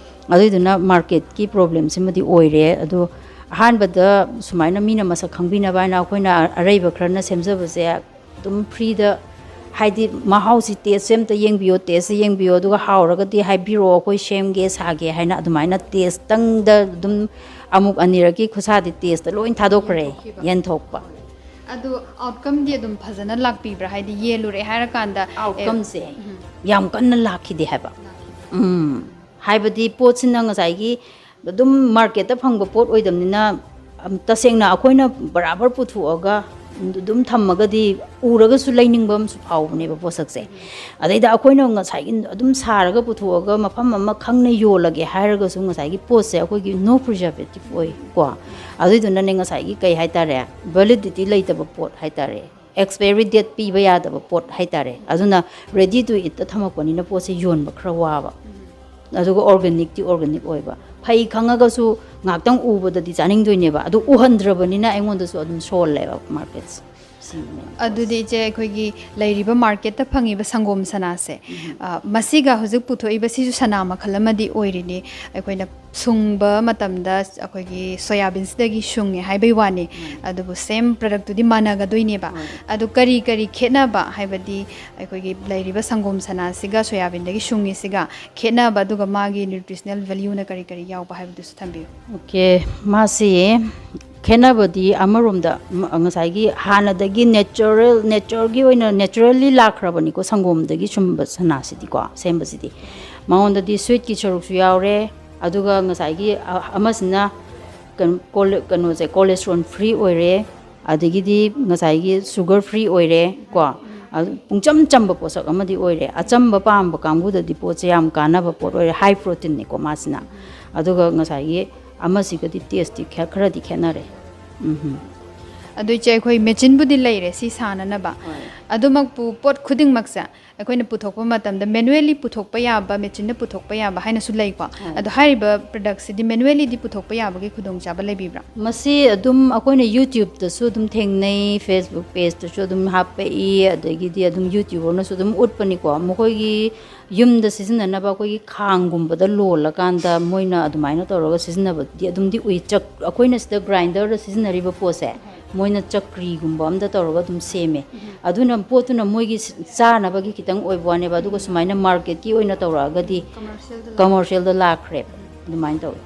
ꯑꯗꯨꯏꯗꯨꯅ ꯃꯥꯔꯀꯦꯠꯀꯤ ꯄ꯭ꯔꯣꯕ꯭ꯂꯦꯝꯁꯤꯃꯗꯤ ꯑꯣꯏꯔꯦ꯫ ꯑꯗꯣ ꯑꯍꯥꯟꯕꯗ ꯁꯨꯃꯥꯏꯅ ꯃꯤꯅ ꯃꯁꯛ ꯈꯪꯕꯤꯅꯕ ꯍꯥꯏꯅ ꯑꯩꯈꯣꯏꯅ ꯑꯔꯩꯕ ꯈꯔꯅ ꯁꯦꯝꯖꯕꯁꯦ ꯑꯗꯨꯝ ꯐ꯭ꯔꯤꯗ, ꯍꯥꯏꯗꯤ ꯃꯍꯥꯎꯁꯤ ꯇꯦꯁꯁꯦ ꯑꯝꯇ ꯌꯦꯡꯕꯤꯌꯣ, ꯇꯦꯁꯁꯦ ꯌꯦꯡꯕꯤꯌꯣ, ꯑꯗꯨꯒ ꯍꯥꯎꯔꯒꯗꯤ ꯍꯥꯏꯕꯤꯔꯛꯑꯣ, ꯑꯩꯈꯣꯏ ꯁꯦꯝꯒꯦ ꯁꯥꯒꯦ ꯍꯥꯏꯅ ꯑꯗꯨꯃꯥꯏꯅ ꯇꯦꯁꯇꯪꯗ ꯑꯗꯨꯝ ꯑꯃꯨꯛ ꯑꯅꯤꯔꯛꯀꯤ ꯈꯨꯠꯁꯥꯗꯤ ꯇꯦꯁꯇ ꯂꯣꯏ ꯊꯥꯗꯣꯛꯈ꯭ꯔꯦ, ꯌꯦꯟꯊꯣꯛꯈꯤꯕ꯫ ꯌꯦꯟꯊꯣꯛꯄ꯫ ꯑꯗꯨ ꯑꯥꯎꯠꯀꯝꯗꯤ ꯑꯗꯨꯝ ꯐꯖꯅ ꯂꯥꯛꯄꯤꯕ꯭ꯔꯥ? ꯍꯥꯏꯗꯤ ꯌꯦꯜꯂꯨꯔꯦ ꯍꯥꯏꯔꯀꯥꯟꯗ, ꯑꯦ, ꯑꯥꯎꯠꯀꯝꯁꯦ ꯎꯝ꯫ ꯌꯥꯝ ꯀꯟꯅ ꯂꯥꯛꯈꯤꯗꯦ ꯍꯥꯏꯕ꯫ ꯂꯥꯛꯈꯤꯗꯦ꯫ ꯎꯝ꯫ ꯍꯥꯏꯕꯗꯤ ꯄꯣꯠꯁꯤꯅ ꯉꯁꯥꯏꯒꯤ ꯑꯗꯨꯝ ꯃꯥꯔꯀꯦꯠꯇ ꯐꯪꯕ ꯄꯣꯠ ꯑꯣꯏꯗꯕꯅꯤꯅ, ꯑꯝ, ꯇꯁꯦꯡꯅ ꯑꯩꯈꯣꯏꯅ ꯕꯔꯥꯕꯔ ꯄꯨꯊꯣꯛꯑꯒ ꯑꯗꯨꯝ ꯊꯝꯃꯒꯗꯤ ꯎꯔꯒꯁꯨ ꯂꯩꯅꯤꯡꯕ ꯑꯃꯁꯨ ꯐꯥꯎꯕꯅꯦꯕ ꯄꯣꯠꯁꯛꯁꯦ꯫ ꯑꯗꯩꯗ ꯑꯩꯈꯣꯏꯅ ꯉꯁꯥꯏꯒꯤ ꯑꯗꯨꯝ ꯁꯥꯔꯒ ꯄꯨꯊꯣꯛꯑꯒ ꯃꯐꯝ ꯑꯃ ꯈꯪꯅ ꯌꯣꯜꯂꯒꯦ ꯍꯥꯏꯔꯒꯁꯨ ꯉꯁꯥꯏꯒꯤ ꯄꯣꯠꯁꯦ ꯑꯩꯈꯣꯏꯒꯤ no preservative ꯑꯣꯏ ꯀꯣ꯫ ꯑꯗꯨꯏꯗꯨꯅꯅꯦ ꯉꯁꯥꯏꯒꯤ ꯀꯩ ꯍꯥꯏꯇꯥꯔꯦ, ꯚꯦꯂꯤꯗꯤꯇꯤ ꯂꯩꯇꯕ ꯄꯣꯠ ꯍꯥꯏꯇꯥꯔꯦ, ꯑꯦꯛꯁꯄꯥꯏꯔꯤ ꯗꯦꯠ ꯄꯤꯕ ꯌꯥꯗꯕ ꯄꯣꯠ ꯍꯥꯏꯇꯥꯔꯦ꯫ ꯑꯗꯨꯅ ꯔꯦꯗꯤ ꯇꯨ ꯏꯠꯇ ꯊꯝꯃꯛꯄꯅꯤꯅ ꯄꯣꯠꯁꯦ ꯌꯣꯟꯕ ꯈꯔ ꯋꯥꯕ꯫ ꯑꯗꯨꯒ ꯑꯣꯔꯒꯥꯅꯤꯛꯇꯤ ꯑꯣꯔꯒꯥꯅꯤꯛ ꯑꯣꯏꯕ꯫ ꯐꯩ ꯈꯪꯉꯒꯁꯨ ꯉꯥꯛꯇꯪ ꯎꯕꯗꯗꯤ ꯆꯥꯅꯤꯡꯗꯣꯏꯅꯦꯕ, ꯑꯗꯨ ꯎꯍꯟꯗ꯭ꯔꯕꯅꯤꯅ ꯑꯩꯉꯣꯟꯗꯁꯨ ꯑꯗꯨꯝ ꯁꯣꯜꯂꯦꯕ ꯃꯥꯔꯀꯦꯠꯁꯦ꯫ ꯁꯤꯅꯦ꯫ ꯑꯗꯨꯗꯤ ꯏꯆꯦ, ꯑꯩꯈꯣꯏꯒꯤ ꯂꯩꯔꯤꯕ ꯃꯥꯔꯀꯦꯠꯇ ꯐꯪꯉꯤꯕ ꯁꯪꯒꯣꯝ ꯁꯅꯥꯁꯦ, ꯎꯝ꯫ ꯑ, ꯃꯁꯤꯒ ꯍꯧꯖꯤꯛ ꯄꯨꯊꯣꯛꯏꯕ ꯁꯤꯁꯨ ꯁꯅꯥ ꯃꯈꯜ ꯑꯃꯗꯤ ꯑꯣꯏꯔꯤꯅꯤ꯫ ꯑꯩꯈꯣꯏꯅ ꯁꯨꯡꯕ ꯃꯇꯝꯗ ꯑꯩꯈꯣꯏꯒꯤ ꯁꯣꯌꯥꯕꯤꯟꯁꯤꯗꯒꯤ ꯁꯨꯡꯉꯦ ꯍꯥꯏꯕꯩ ꯋꯥꯅꯤ, ꯎꯝ꯫ ꯑꯗꯨꯕꯨ ꯁꯦꯝ ꯄ꯭ꯔꯗꯛꯇꯨꯗꯤ ꯃꯥꯟꯅꯒꯗꯣꯏꯅꯦꯕ꯫ ꯍꯣꯏ꯫ ꯑꯗꯨ ꯀꯔꯤ ꯀꯔꯤ ꯈꯦꯠꯅꯕ, ꯍꯥꯏꯕꯗꯤ ꯑꯩꯈꯣꯏꯒꯤ ꯂꯩꯔꯤꯕ ꯁꯪꯒꯣꯝ ꯁꯅꯥꯁꯤꯒ ꯁꯣꯌꯥꯕꯤꯟꯗꯒꯤ ꯁꯨꯡꯉꯤꯁꯤꯒ ꯈꯦꯠꯅꯕ, ꯑꯗꯨꯒ ꯃꯥꯒꯤ ꯅ꯭ꯌꯨꯇ꯭ꯔꯤꯁꯅꯦꯜ ꯚꯦꯂ꯭ꯌꯨꯅ ꯀꯔꯤ ꯀꯔꯤ ꯌꯥꯎꯕ ꯍꯥꯏꯕꯗꯨꯁꯨ ꯊꯝꯕꯤꯌꯨ꯫ ꯑꯣꯀꯦ, ꯃꯥꯁꯤ ꯈꯦꯠꯅꯕꯗꯤ ꯑꯃꯔꯣꯝꯗ ꯃ-, ꯉꯁꯥꯏꯒꯤ ꯍꯥꯟꯅꯗꯒꯤ ꯅꯦꯆꯔꯦꯜ, ꯅꯦꯆꯔꯒꯤ ꯑꯣꯏꯅ ꯅꯦꯆꯔꯦꯜꯂꯤ ꯂꯥꯛꯈ꯭ꯔꯕꯅꯤꯀꯣ ꯁꯪꯒꯣꯝꯗꯒꯤ ꯁꯨꯝꯕ ꯁꯅꯥꯁꯤꯗꯤꯀꯣ, ꯁꯦꯝꯕꯁꯤꯗꯤ꯫ ꯃꯉꯣꯟꯗꯗꯤ ꯁ꯭ꯋꯤꯠꯀꯤ ꯁꯔꯨꯛꯁꯨ ꯌꯥꯎꯔꯦ, ꯑꯗꯨꯒ ꯉꯁꯥꯏꯒꯤ ꯑ-, ꯑꯃꯁꯤꯅ ꯀꯩꯅꯣ, ꯀꯣꯂꯦ-, ꯀꯩꯅꯣꯁꯦ, cholesterol free ꯑꯣꯏꯔꯦ, ꯑꯗꯒꯤꯗꯤ ꯉꯁꯥꯏꯒꯤ sugar free ꯑꯣꯏꯔꯦ ꯀꯣ꯫ ꯑꯗꯨ ꯄꯨꯡꯆꯝ ꯆꯝꯕ ꯄꯣꯠꯁꯛ ꯑꯃꯗꯤ ꯑꯣꯏꯔꯦ꯫ ꯑꯆꯝꯕ ꯄꯥꯝꯕ ꯀꯥꯡꯕꯨꯗꯗꯤ ꯄꯣꯠꯁꯦ ꯌꯥꯝ ꯀꯥꯟꯅꯕ ꯄꯣꯠ ꯑꯣꯏꯔꯦ, high proteinꯅꯤꯀꯣ ꯃꯥꯁꯤꯅ꯫ ꯑꯗꯨꯒ ꯉꯁꯥꯏꯒꯤ ꯑꯃꯁꯤꯒꯗꯤ tasteꯇꯤ ꯈꯦ-, ꯈꯔꯗꯤ ꯈꯦꯠꯅꯔꯦ꯫ ꯎꯝ꯫ ꯑꯗꯨ ꯏꯆꯦ, ꯑꯩꯈꯣꯏ machineꯕꯨꯗꯤ ꯂꯩꯔꯦ ꯁꯤ ꯁꯥꯅꯅꯕ꯫ ꯍꯣꯏ꯫ ꯑꯗꯨꯃꯛꯄꯨ ꯄꯣꯠ ꯈꯨꯗꯤꯡꯃꯛꯁꯦ ꯑꯩꯈꯣꯏꯅ ꯄꯨꯊꯣꯛꯄ ꯃꯇꯝꯗ manually ꯄꯨꯊꯣꯛꯄ ꯌꯥꯕ, machineꯅ ꯄꯨꯊꯣꯛꯄ ꯌꯥꯕ ꯍꯥꯏꯅꯁꯨ ꯂꯩꯀꯣ꯫ ꯑꯗꯣ ꯍꯥꯏꯔꯤꯕ productꯁꯤꯗꯤ manuallyꯗꯤ ꯄꯨꯊꯣꯛꯄ ꯌꯥꯕꯒꯤ ꯈꯨꯗꯣꯡꯆꯥꯕ ꯂꯩꯕꯤꯕ꯭ꯔꯥ? ꯃꯁꯤ ꯑꯗꯨꯝ ꯑꯩꯈꯣꯏꯅ YouTubeꯇꯁꯨ ꯑꯗꯨꯝ ꯊꯦꯡꯅꯩ, Facebook pageꯇꯁꯨ ꯑꯗꯨꯝ ꯍꯥꯞꯄꯛꯏ, ꯑꯗꯒꯤꯗꯤ ꯑꯗꯨꯝ YouTuberꯅꯁꯨ ꯑꯗꯨꯝ ꯎꯠꯄꯅꯤꯀꯣ꯫ ꯃꯈꯣꯏꯒꯤ ꯌꯨꯝꯗ ꯁꯤꯖꯤꯟꯅꯅꯕ ꯑꯩꯈꯣꯏꯒꯤ ꯈꯥꯡꯒꯨꯝꯕꯗ ꯂꯣꯜꯂꯀꯥꯟꯗ ꯃꯣꯏꯅ ꯑꯗꯨꯃꯥꯏꯅ ꯇꯧꯔꯒ ꯁꯤꯖꯤꯟꯅꯕꯗꯤ ꯑꯗꯨꯝꯗꯤ ꯎꯏ꯫ ꯆꯛ-, ꯑꯩꯈꯣꯏꯅ ꯁꯤꯗ grinderꯗ ꯁꯤꯖꯤꯟꯅꯔꯤꯕ ꯄꯣꯠꯁꯦ ꯃꯣꯏꯅ ꯆꯀ꯭ꯔꯤꯒꯨꯝꯕ ꯑꯝꯗ ꯇꯧꯔꯒ ꯑꯗꯨꯝ ꯁꯦꯝꯃꯦ꯫ ꯑꯗꯨꯅ ꯄꯣꯠꯇꯨꯅ ꯃꯣꯏꯒꯤ ꯆꯥꯅꯕꯒꯤ ꯈꯤꯇꯪ ꯑꯣꯏꯕ ꯋꯥꯅꯦꯕ, ꯑꯗꯨꯒ ꯁꯨꯃꯥꯏꯅ marketꯀꯤ ꯑꯣꯏꯅ ꯇꯧꯔꯛꯑꯒꯗꯤ commercialꯗ ꯂꯥꯛꯈ꯭ꯔꯦꯕ꯫ ꯑꯗꯨꯃꯥꯏꯅ ꯇꯧꯋꯤ꯫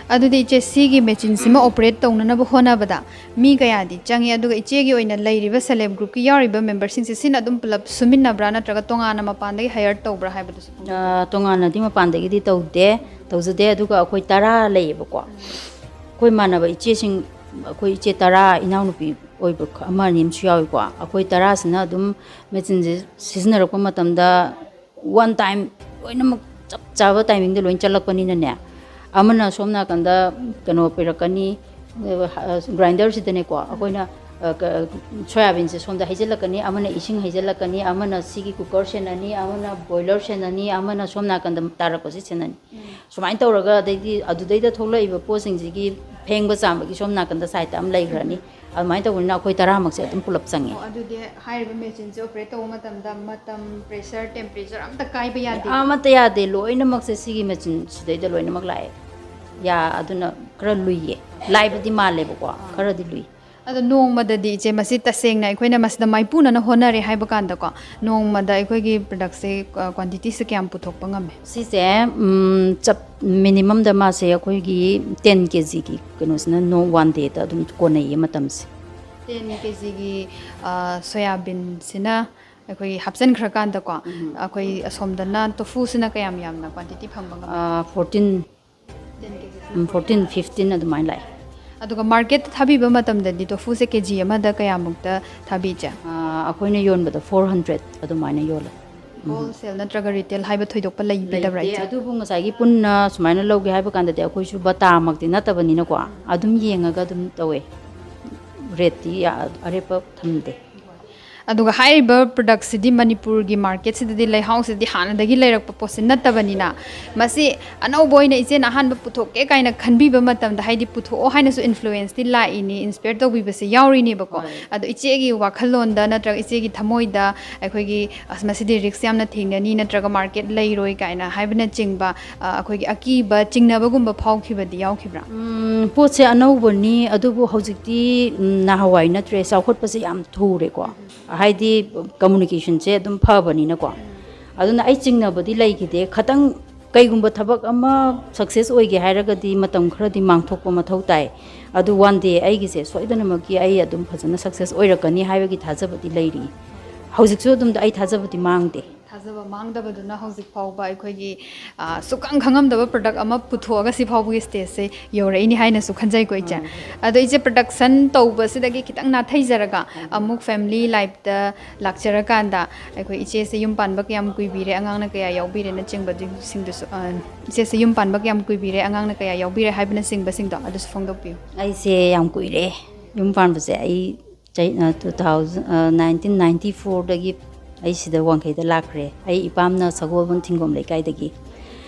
ꯑꯗꯨꯗꯤ ꯏꯆꯦ, ꯁꯤꯒꯤ machineꯁꯤꯃ operate ꯇꯧꯅꯅꯕ ꯍꯣꯠꯅꯕꯗ ꯃꯤ ꯀꯌꯥꯗꯤ ꯆꯪꯉꯤ? ꯑꯗꯨꯒ ꯏꯆꯦꯒꯤ ꯑꯣꯏꯅ ꯂꯩꯔꯤꯕ self help groupꯀꯤ ꯌꯥꯎꯔꯤꯕ memberꯁꯤꯡꯁꯦ ꯁꯤꯅ ꯑꯗꯨꯝ ꯄꯨꯂꯞ ꯁꯨꯃꯤꯟꯅꯕ꯭ꯔꯥ, ꯅꯠꯇ꯭ꯔꯒ ꯇꯣꯉꯥꯟꯅ ꯃꯄꯥꯟꯗꯒꯤ hire ꯇꯧꯕ꯭ꯔꯥ ꯍꯥꯏꯕꯗꯨꯁꯨ ꯈꯪꯖꯅꯤꯡꯉꯤ꯫ ꯑ, ꯇꯣꯉꯥꯟꯅꯗꯤ ꯃꯄꯥꯟꯗꯒꯤꯗꯤ ꯇꯧꯗꯦ, ꯇꯧꯖꯗꯦ꯫ ꯑꯗꯨꯒ ꯑꯩꯈꯣꯏ ꯇꯔꯥ ꯂꯩꯌꯦꯕꯀꯣ꯫ ꯑꯩꯈꯣꯏ ꯏꯃꯥꯟꯅꯕ ꯏꯆꯦꯁꯤꯡ, ꯑꯩꯈꯣꯏ ꯏꯆꯦ ꯇꯔꯥ, ꯏꯅꯥꯎꯅꯨꯄꯤ ꯑꯣꯏꯕ ꯈ-, ꯑꯃ ꯑꯅꯤ ꯑꯃꯁꯨ ꯌꯥꯎꯏꯀꯣ꯫ ꯑꯩꯈꯣꯏ ꯇꯔꯥꯁꯤꯅ ꯑꯗꯨꯝ machineꯁꯦ ꯁꯤꯖꯤꯟꯅꯔꯛꯄ ꯃꯇꯝꯗ one time ꯂꯣꯏꯅꯃꯛ ꯆꯞ ꯆꯥꯕ timingꯗ ꯂꯣꯏ ꯆꯠꯂꯛꯄꯅꯤꯅꯅꯦ, ꯑꯃꯅ ꯁꯣꯝ ꯅꯥꯀꯟꯗ ꯀꯩꯅꯣ ꯄꯤꯔꯛꯀꯅꯤ, grinderꯁꯤꯗꯅꯦꯀꯣ, ꯑꯩꯈꯣꯏꯅ, ꯑ, ꯀ-, soyabeanꯁꯦ ꯁꯣꯝꯗ ꯍꯩꯖꯤꯜꯂꯛꯀꯅꯤ, ꯑꯃꯅ ꯏꯁꯤꯡ ꯍꯩꯖꯤꯜꯂꯛꯀꯅꯤ, ꯑꯃꯅ ꯁꯤꯒꯤ cooker ꯁꯦꯟꯅꯅꯤ, ꯑꯃꯅ boiler ꯁꯦꯟꯅꯅꯤ, ꯑꯃꯅ ꯁꯣꯝ ꯅꯥꯀꯟꯗ ꯇꯥꯔꯛꯄꯁꯤ ꯁꯦꯟꯅꯅꯤ꯫ ꯁꯨꯃꯥꯏꯅ ꯇꯧꯔꯒ, ꯑꯗꯩꯗꯤ ꯑꯗꯨꯗꯩꯗ ꯊꯣꯛꯂꯛꯏꯕ ꯄꯣꯠꯁꯤꯡꯁꯤꯒꯤ ꯐꯦꯡꯕ ꯆꯥꯝꯕꯒꯤ ꯁꯣꯝ ꯅꯥꯀꯟꯗ sideꯇ ꯑꯃ ꯂꯩꯈ꯭ꯔꯅꯤ꯫ ꯑꯗꯨꯃꯥꯏꯅ ꯇꯧꯕꯅꯤꯅ ꯑꯩꯈꯣꯏ ꯇꯔꯥꯃꯛꯁꯦ ꯑꯗꯨꯝ ꯄꯨꯂꯞ ꯆꯪꯉꯤ꯫ ꯑꯣ, ꯑꯗꯨꯗꯤ ꯍꯥꯏꯔꯤꯕ machineꯁꯦ operate ꯇꯧꯕ ꯃꯇꯝꯗ ꯃꯇꯝ, pressure, temperature ꯑꯝꯇ ꯀꯥꯏꯕ ꯌꯥꯗꯦ? ꯑꯃꯠꯇ ꯌꯥꯗꯦ, ꯂꯣꯏꯅꯃꯛꯁꯦ ꯁꯤꯒꯤ machine ꯁꯤꯗꯩꯗ ꯂꯣꯏꯅꯃꯛ ꯂꯥꯛꯑꯦ꯫ ꯌꯥ, ꯑꯗꯨꯅ ꯈꯔ ꯂꯨꯏꯌꯦ꯫ ꯂꯥꯏꯕꯗꯤ ꯃꯥꯜꯂꯦꯕꯀꯣ, ꯈꯔꯗꯤ ꯂꯨꯏ꯫ ꯑꯗꯣ ꯅꯣꯡꯃꯗꯗꯤ ꯏꯆꯦ, ꯃꯁꯤ ꯇꯁꯦꯡꯅ ꯑꯩꯈꯣꯏꯅ ꯃꯁꯤꯗ ꯃꯥꯏꯄꯨꯅꯅ ꯍꯣꯠꯅꯔꯦ ꯍꯥꯏꯕ ꯀꯥꯟꯗꯀꯣ, ꯅꯣꯡꯃꯗ ꯑꯩꯈꯣꯏꯒꯤ productꯁꯦ, ꯑ, quantityꯁꯦ ꯀꯌꯥꯝ ꯄꯨꯊꯣꯛꯄ ꯉꯝꯃꯦ? ꯁꯤꯁꯦ, ꯎꯝ, ꯆꯞ minimumꯗ ꯃꯥꯁꯦ ꯑꯩꯈꯣꯏꯒꯤ ten kgꯒꯤ ꯀꯩꯅꯣꯁꯤꯅ ꯅꯣ-, one dayꯗ ꯑꯗꯨꯝ ꯀꯣꯟꯅꯩꯌꯦ ꯃꯇꯝꯁꯦ꯫ Ten kgꯒꯤ, ꯑ, soyabeanꯁꯤꯅ ꯑꯩꯈꯣꯏꯒꯤ ꯍꯥꯞꯆꯤꯟꯈ꯭ꯔꯀꯥꯟꯗꯀꯣ, ꯑꯩꯈꯣꯏ ꯑꯁꯣꯝꯗꯅ ꯇꯣꯐꯨꯁꯤꯅ ꯀꯌꯥꯝ ꯌꯥꯝꯅ ꯀ꯭ꯋꯥꯟꯇꯤꯇꯤ ꯐꯪꯕ ꯉꯝꯃꯤ? ꯐꯣꯔꯇꯤꯟ ꯐꯣꯔꯇꯤꯟ ꯐꯤꯐꯇꯤꯟ ꯑꯗꯨꯃꯥꯏꯅ ꯂꯥꯛꯑꯦ꯫ ꯑꯗꯨꯒ ꯃꯥꯔꯀꯦꯠꯇ ꯊꯥꯕꯤꯕ ꯃꯇꯝꯗꯗꯤ ꯇꯣꯐꯨꯁꯦ ꯀꯦ ꯖꯤ ꯑꯃꯗ ꯀꯌꯥꯃꯨꯛꯇ ꯊꯥꯕꯤ, ꯏꯆꯦ? ꯑꯩꯈꯣꯏꯅ ꯌꯣꯟꯕꯗ ꯐꯣꯔ ꯍꯟꯗ꯭ꯔꯦꯠ ꯑꯗꯨꯃꯥꯏꯅ ꯌꯣꯜꯂꯦ꯫ ꯍꯣꯜꯁꯦꯜ ꯅꯠꯇ꯭ꯔꯒ ꯔꯤꯇꯦꯜ ꯍꯥꯏꯕ ꯊꯣꯏꯗꯣꯛꯄ ꯂꯩꯕꯤꯗꯕ꯭ꯔꯥ, ꯂꯩꯇꯦ꯫ ꯏꯆꯦ? ꯑꯗꯨꯕꯨ ꯉꯁꯥꯏꯒꯤ ꯄꯨꯟꯅ ꯁꯨꯃꯥꯏꯅ ꯂꯧꯒꯦ ꯍꯥꯏꯕ ꯀꯥꯟꯗꯗꯤ ꯑꯩꯈꯣꯏꯁꯨ ꯕꯇꯥꯃꯛꯇꯤ ꯅꯠꯇꯕꯅꯤꯅꯀꯣ, ꯑꯗꯨꯝ ꯌꯦꯡꯉꯒ ꯑꯗꯨꯝ ꯇꯧꯋꯦ꯫ ꯔꯦꯠꯇꯤ ꯑꯔꯦꯞꯄ ꯊꯝꯗꯦ꯫ ꯑꯗꯨꯒ ꯍꯥꯏꯔꯤꯕ ꯄ꯭ꯔꯗꯛꯁꯤꯗꯤ ꯃꯅꯤꯄꯨꯔꯒꯤ ꯃꯥꯔꯀꯦꯠꯁꯤꯗꯗꯤ, ꯂꯩꯍꯥꯎꯁꯤꯗꯤ ꯍꯥꯟꯅꯗꯒꯤ ꯂꯩꯔꯛꯄ ꯄꯣꯠꯁꯤ ꯅꯠꯇꯕꯅꯤꯅ, ꯃꯁꯤ ꯑꯅꯧꯕ ꯑꯣꯏꯅ ꯏꯆꯦꯅ ꯑꯍꯥꯟꯕ ꯄꯨꯊꯣꯛꯀꯦ ꯀꯥꯏꯅ ꯈꯟꯕꯤꯕ ꯃꯇꯝꯗ, ꯍꯥꯏꯗꯤ ꯄꯨꯊꯣꯛꯑꯣ ꯍꯥꯏꯅꯁꯨ ꯏꯟꯐ꯭ꯂꯨꯌꯦꯟꯁꯇꯤ ꯂꯥꯛꯏꯅꯤ, ꯏꯟꯁꯄꯤꯌꯔ ꯇꯧꯕꯤꯕꯁꯤ ꯌꯥꯎꯔꯤꯅꯦꯕꯀꯣ꯫ ꯍꯣꯏ꯫ ꯑꯗꯣ ꯏꯆꯦꯒꯤ ꯋꯥꯈꯜꯂꯣꯟꯗ ꯅꯠꯇ꯭ꯔꯒ ꯏꯆꯦꯒꯤ ꯊꯃꯣꯏꯗ ꯑꯩꯈꯣꯏꯒꯤ, "ꯑꯁ, ꯃꯁꯤꯗꯤ ꯔꯤꯛꯁ ꯌꯥꯝꯅ ꯊꯦꯡꯅꯅꯤ, ꯅꯠꯇ꯭ꯔꯒ ꯃꯥꯔꯀꯦꯠ ꯂꯩꯔꯣꯏ" ꯀꯥꯏꯅ ꯍꯥꯏꯕꯅꯆꯤꯡꯕ, ꯑ, ꯑꯩꯈꯣꯏꯒꯤ ꯑꯀꯤꯕ ꯆꯤꯡꯅꯕꯒꯨꯝꯕ ꯐꯥꯎꯈꯤꯕꯗꯤ ꯌꯥꯎꯈꯤꯕ꯭ꯔꯥ? ꯎꯝ, ꯄꯣꯠꯁꯦ ꯑꯅꯧꯕꯅꯤ, ꯑꯗꯨꯕꯨ ꯍꯧꯖꯤꯛꯇꯤ, ꯎꯝ, ꯅꯍꯥꯟꯋꯥꯏ ꯅꯠꯇ꯭ꯔꯦ, ꯆꯥꯎꯈꯠꯄꯁꯦ ꯌꯥꯝ ꯊꯨꯔꯦꯀꯣ꯫ ꯍꯥꯏꯗꯤ ꯀꯝꯃꯨꯅꯤꯀꯦꯁꯟꯁꯦ ꯑꯗꯨꯝ ꯐꯕꯅꯤꯅꯀꯣ꯫ ꯑꯗꯨꯅ ꯑꯩ ꯆꯤꯡꯅꯕꯗꯤ ꯂꯩꯈꯤꯗꯦ꯫ ꯈꯇꯪ ꯀꯩꯒꯨꯝꯕ ꯊꯕꯛ ꯑꯃ ꯁꯛꯁꯦꯁ ꯑꯣꯏꯒꯦ ꯍꯥꯏꯔꯒꯗꯤ ꯃꯇꯝ ꯈꯔꯗꯤ ꯃꯥꯡꯊꯣꯛꯄ ꯃꯊꯧ ꯇꯥꯏ꯫ ꯑꯗꯨ ꯋꯥꯟ ꯗꯦ ꯑꯩꯒꯤꯁꯦ ꯁꯣꯏꯗꯅꯃꯛꯀꯤ ꯑꯩ ꯑꯗꯨꯝ ꯐꯖꯅ ꯁꯛꯁꯦꯁ ꯑꯣꯏꯔꯛꯀꯅꯤ ꯍꯥꯏꯕꯒꯤ ꯊꯥꯖꯕꯗꯤ ꯂꯩꯔꯤ꯫ ꯍꯧꯖꯤꯛꯁꯨ ꯑꯗꯨꯝ ꯑꯩ ꯊꯥꯖꯕꯗꯤ ꯃꯥꯡꯗꯦ꯫ ꯊꯥꯖꯕ ꯃꯥꯡꯗꯕꯗꯨꯅ ꯍꯧꯖꯤꯛ ꯐꯥꯎꯕ ꯑꯩꯈꯣꯏꯒꯤ, ꯑ, ꯁꯨꯛꯈꯪ ꯈꯪꯉꯝꯗꯕ ꯄ꯭ꯔꯗꯛ ꯑꯃ ꯄꯨꯊꯣꯛꯑꯒ ꯁꯤ ꯐꯥꯎꯕꯒꯤ ꯁ꯭ꯇꯦꯖꯁꯦ ꯌꯧꯔꯛꯏꯅꯤ ꯍꯥꯏꯅꯁꯨ ꯈꯟꯖꯩꯀꯣ, ꯏꯆꯦ꯫ ꯑꯗꯣ ꯏꯆꯦ, ꯄ꯭ꯔꯗꯛꯁꯟ ꯇꯧꯕꯁꯤꯗꯒꯤ ꯈꯤꯇꯪ ꯅꯥꯊꯩꯖꯔꯒ ꯑꯃꯨꯛ ꯐꯦꯃꯤꯂꯤ ꯂꯥꯏꯐꯇ ꯂꯥꯛꯆꯔꯀꯥꯟꯗ, ꯑꯩꯈꯣꯏ ꯏꯆꯦꯁꯦ ꯌꯨꯝ ꯄꯥꯟꯕ ꯀꯌꯥꯝ ꯀꯨꯏꯕꯤꯔꯦ, ꯑꯉꯥꯡꯅ ꯀꯌꯥ ꯌꯥꯎꯕꯤꯔꯦꯅꯆꯤꯡꯕꯁꯤꯡꯗꯨꯁꯨ, ꯑ, ꯏꯆꯦꯁꯦ ꯌꯨꯝ ꯄꯥꯟꯕ ꯀꯌꯥꯝ ꯀꯨꯏꯕꯤꯔꯦ, ꯑꯉꯥꯡꯅ ꯀꯌꯥ ꯌꯥꯎꯕꯤꯔꯦ ꯍꯥꯏꯕꯅꯆꯤꯡꯕꯁꯤꯡꯗꯣ ꯑꯗꯨꯁꯨ ꯐꯣꯡꯗꯣꯛꯄꯤꯌꯨ꯫ ꯑꯩꯁꯦ ꯌꯥꯝ ꯀꯨꯏꯔꯦ ꯌꯨꯝ ꯄꯥꯟꯕꯁꯦ꯫ ꯑꯩ ꯆꯍꯤ, ꯑ, ꯇꯨ ꯊꯥꯎꯖꯟ, ꯑ, ꯅꯥꯏꯟꯇꯤꯟ ꯅꯥꯏꯟꯇꯤ ꯐꯣꯔꯗꯒꯤ ꯑꯩ ꯁꯤꯗ ꯋꯥꯡꯈꯩꯗ ꯂꯥꯛꯈ꯭ꯔꯦ꯫ ꯑꯩ ꯏꯄꯥꯝꯅ ꯁꯒꯣꯜꯕꯟ ꯊꯤꯡꯒꯣꯝ ꯂꯩꯀꯥꯏꯗꯒꯤ꯫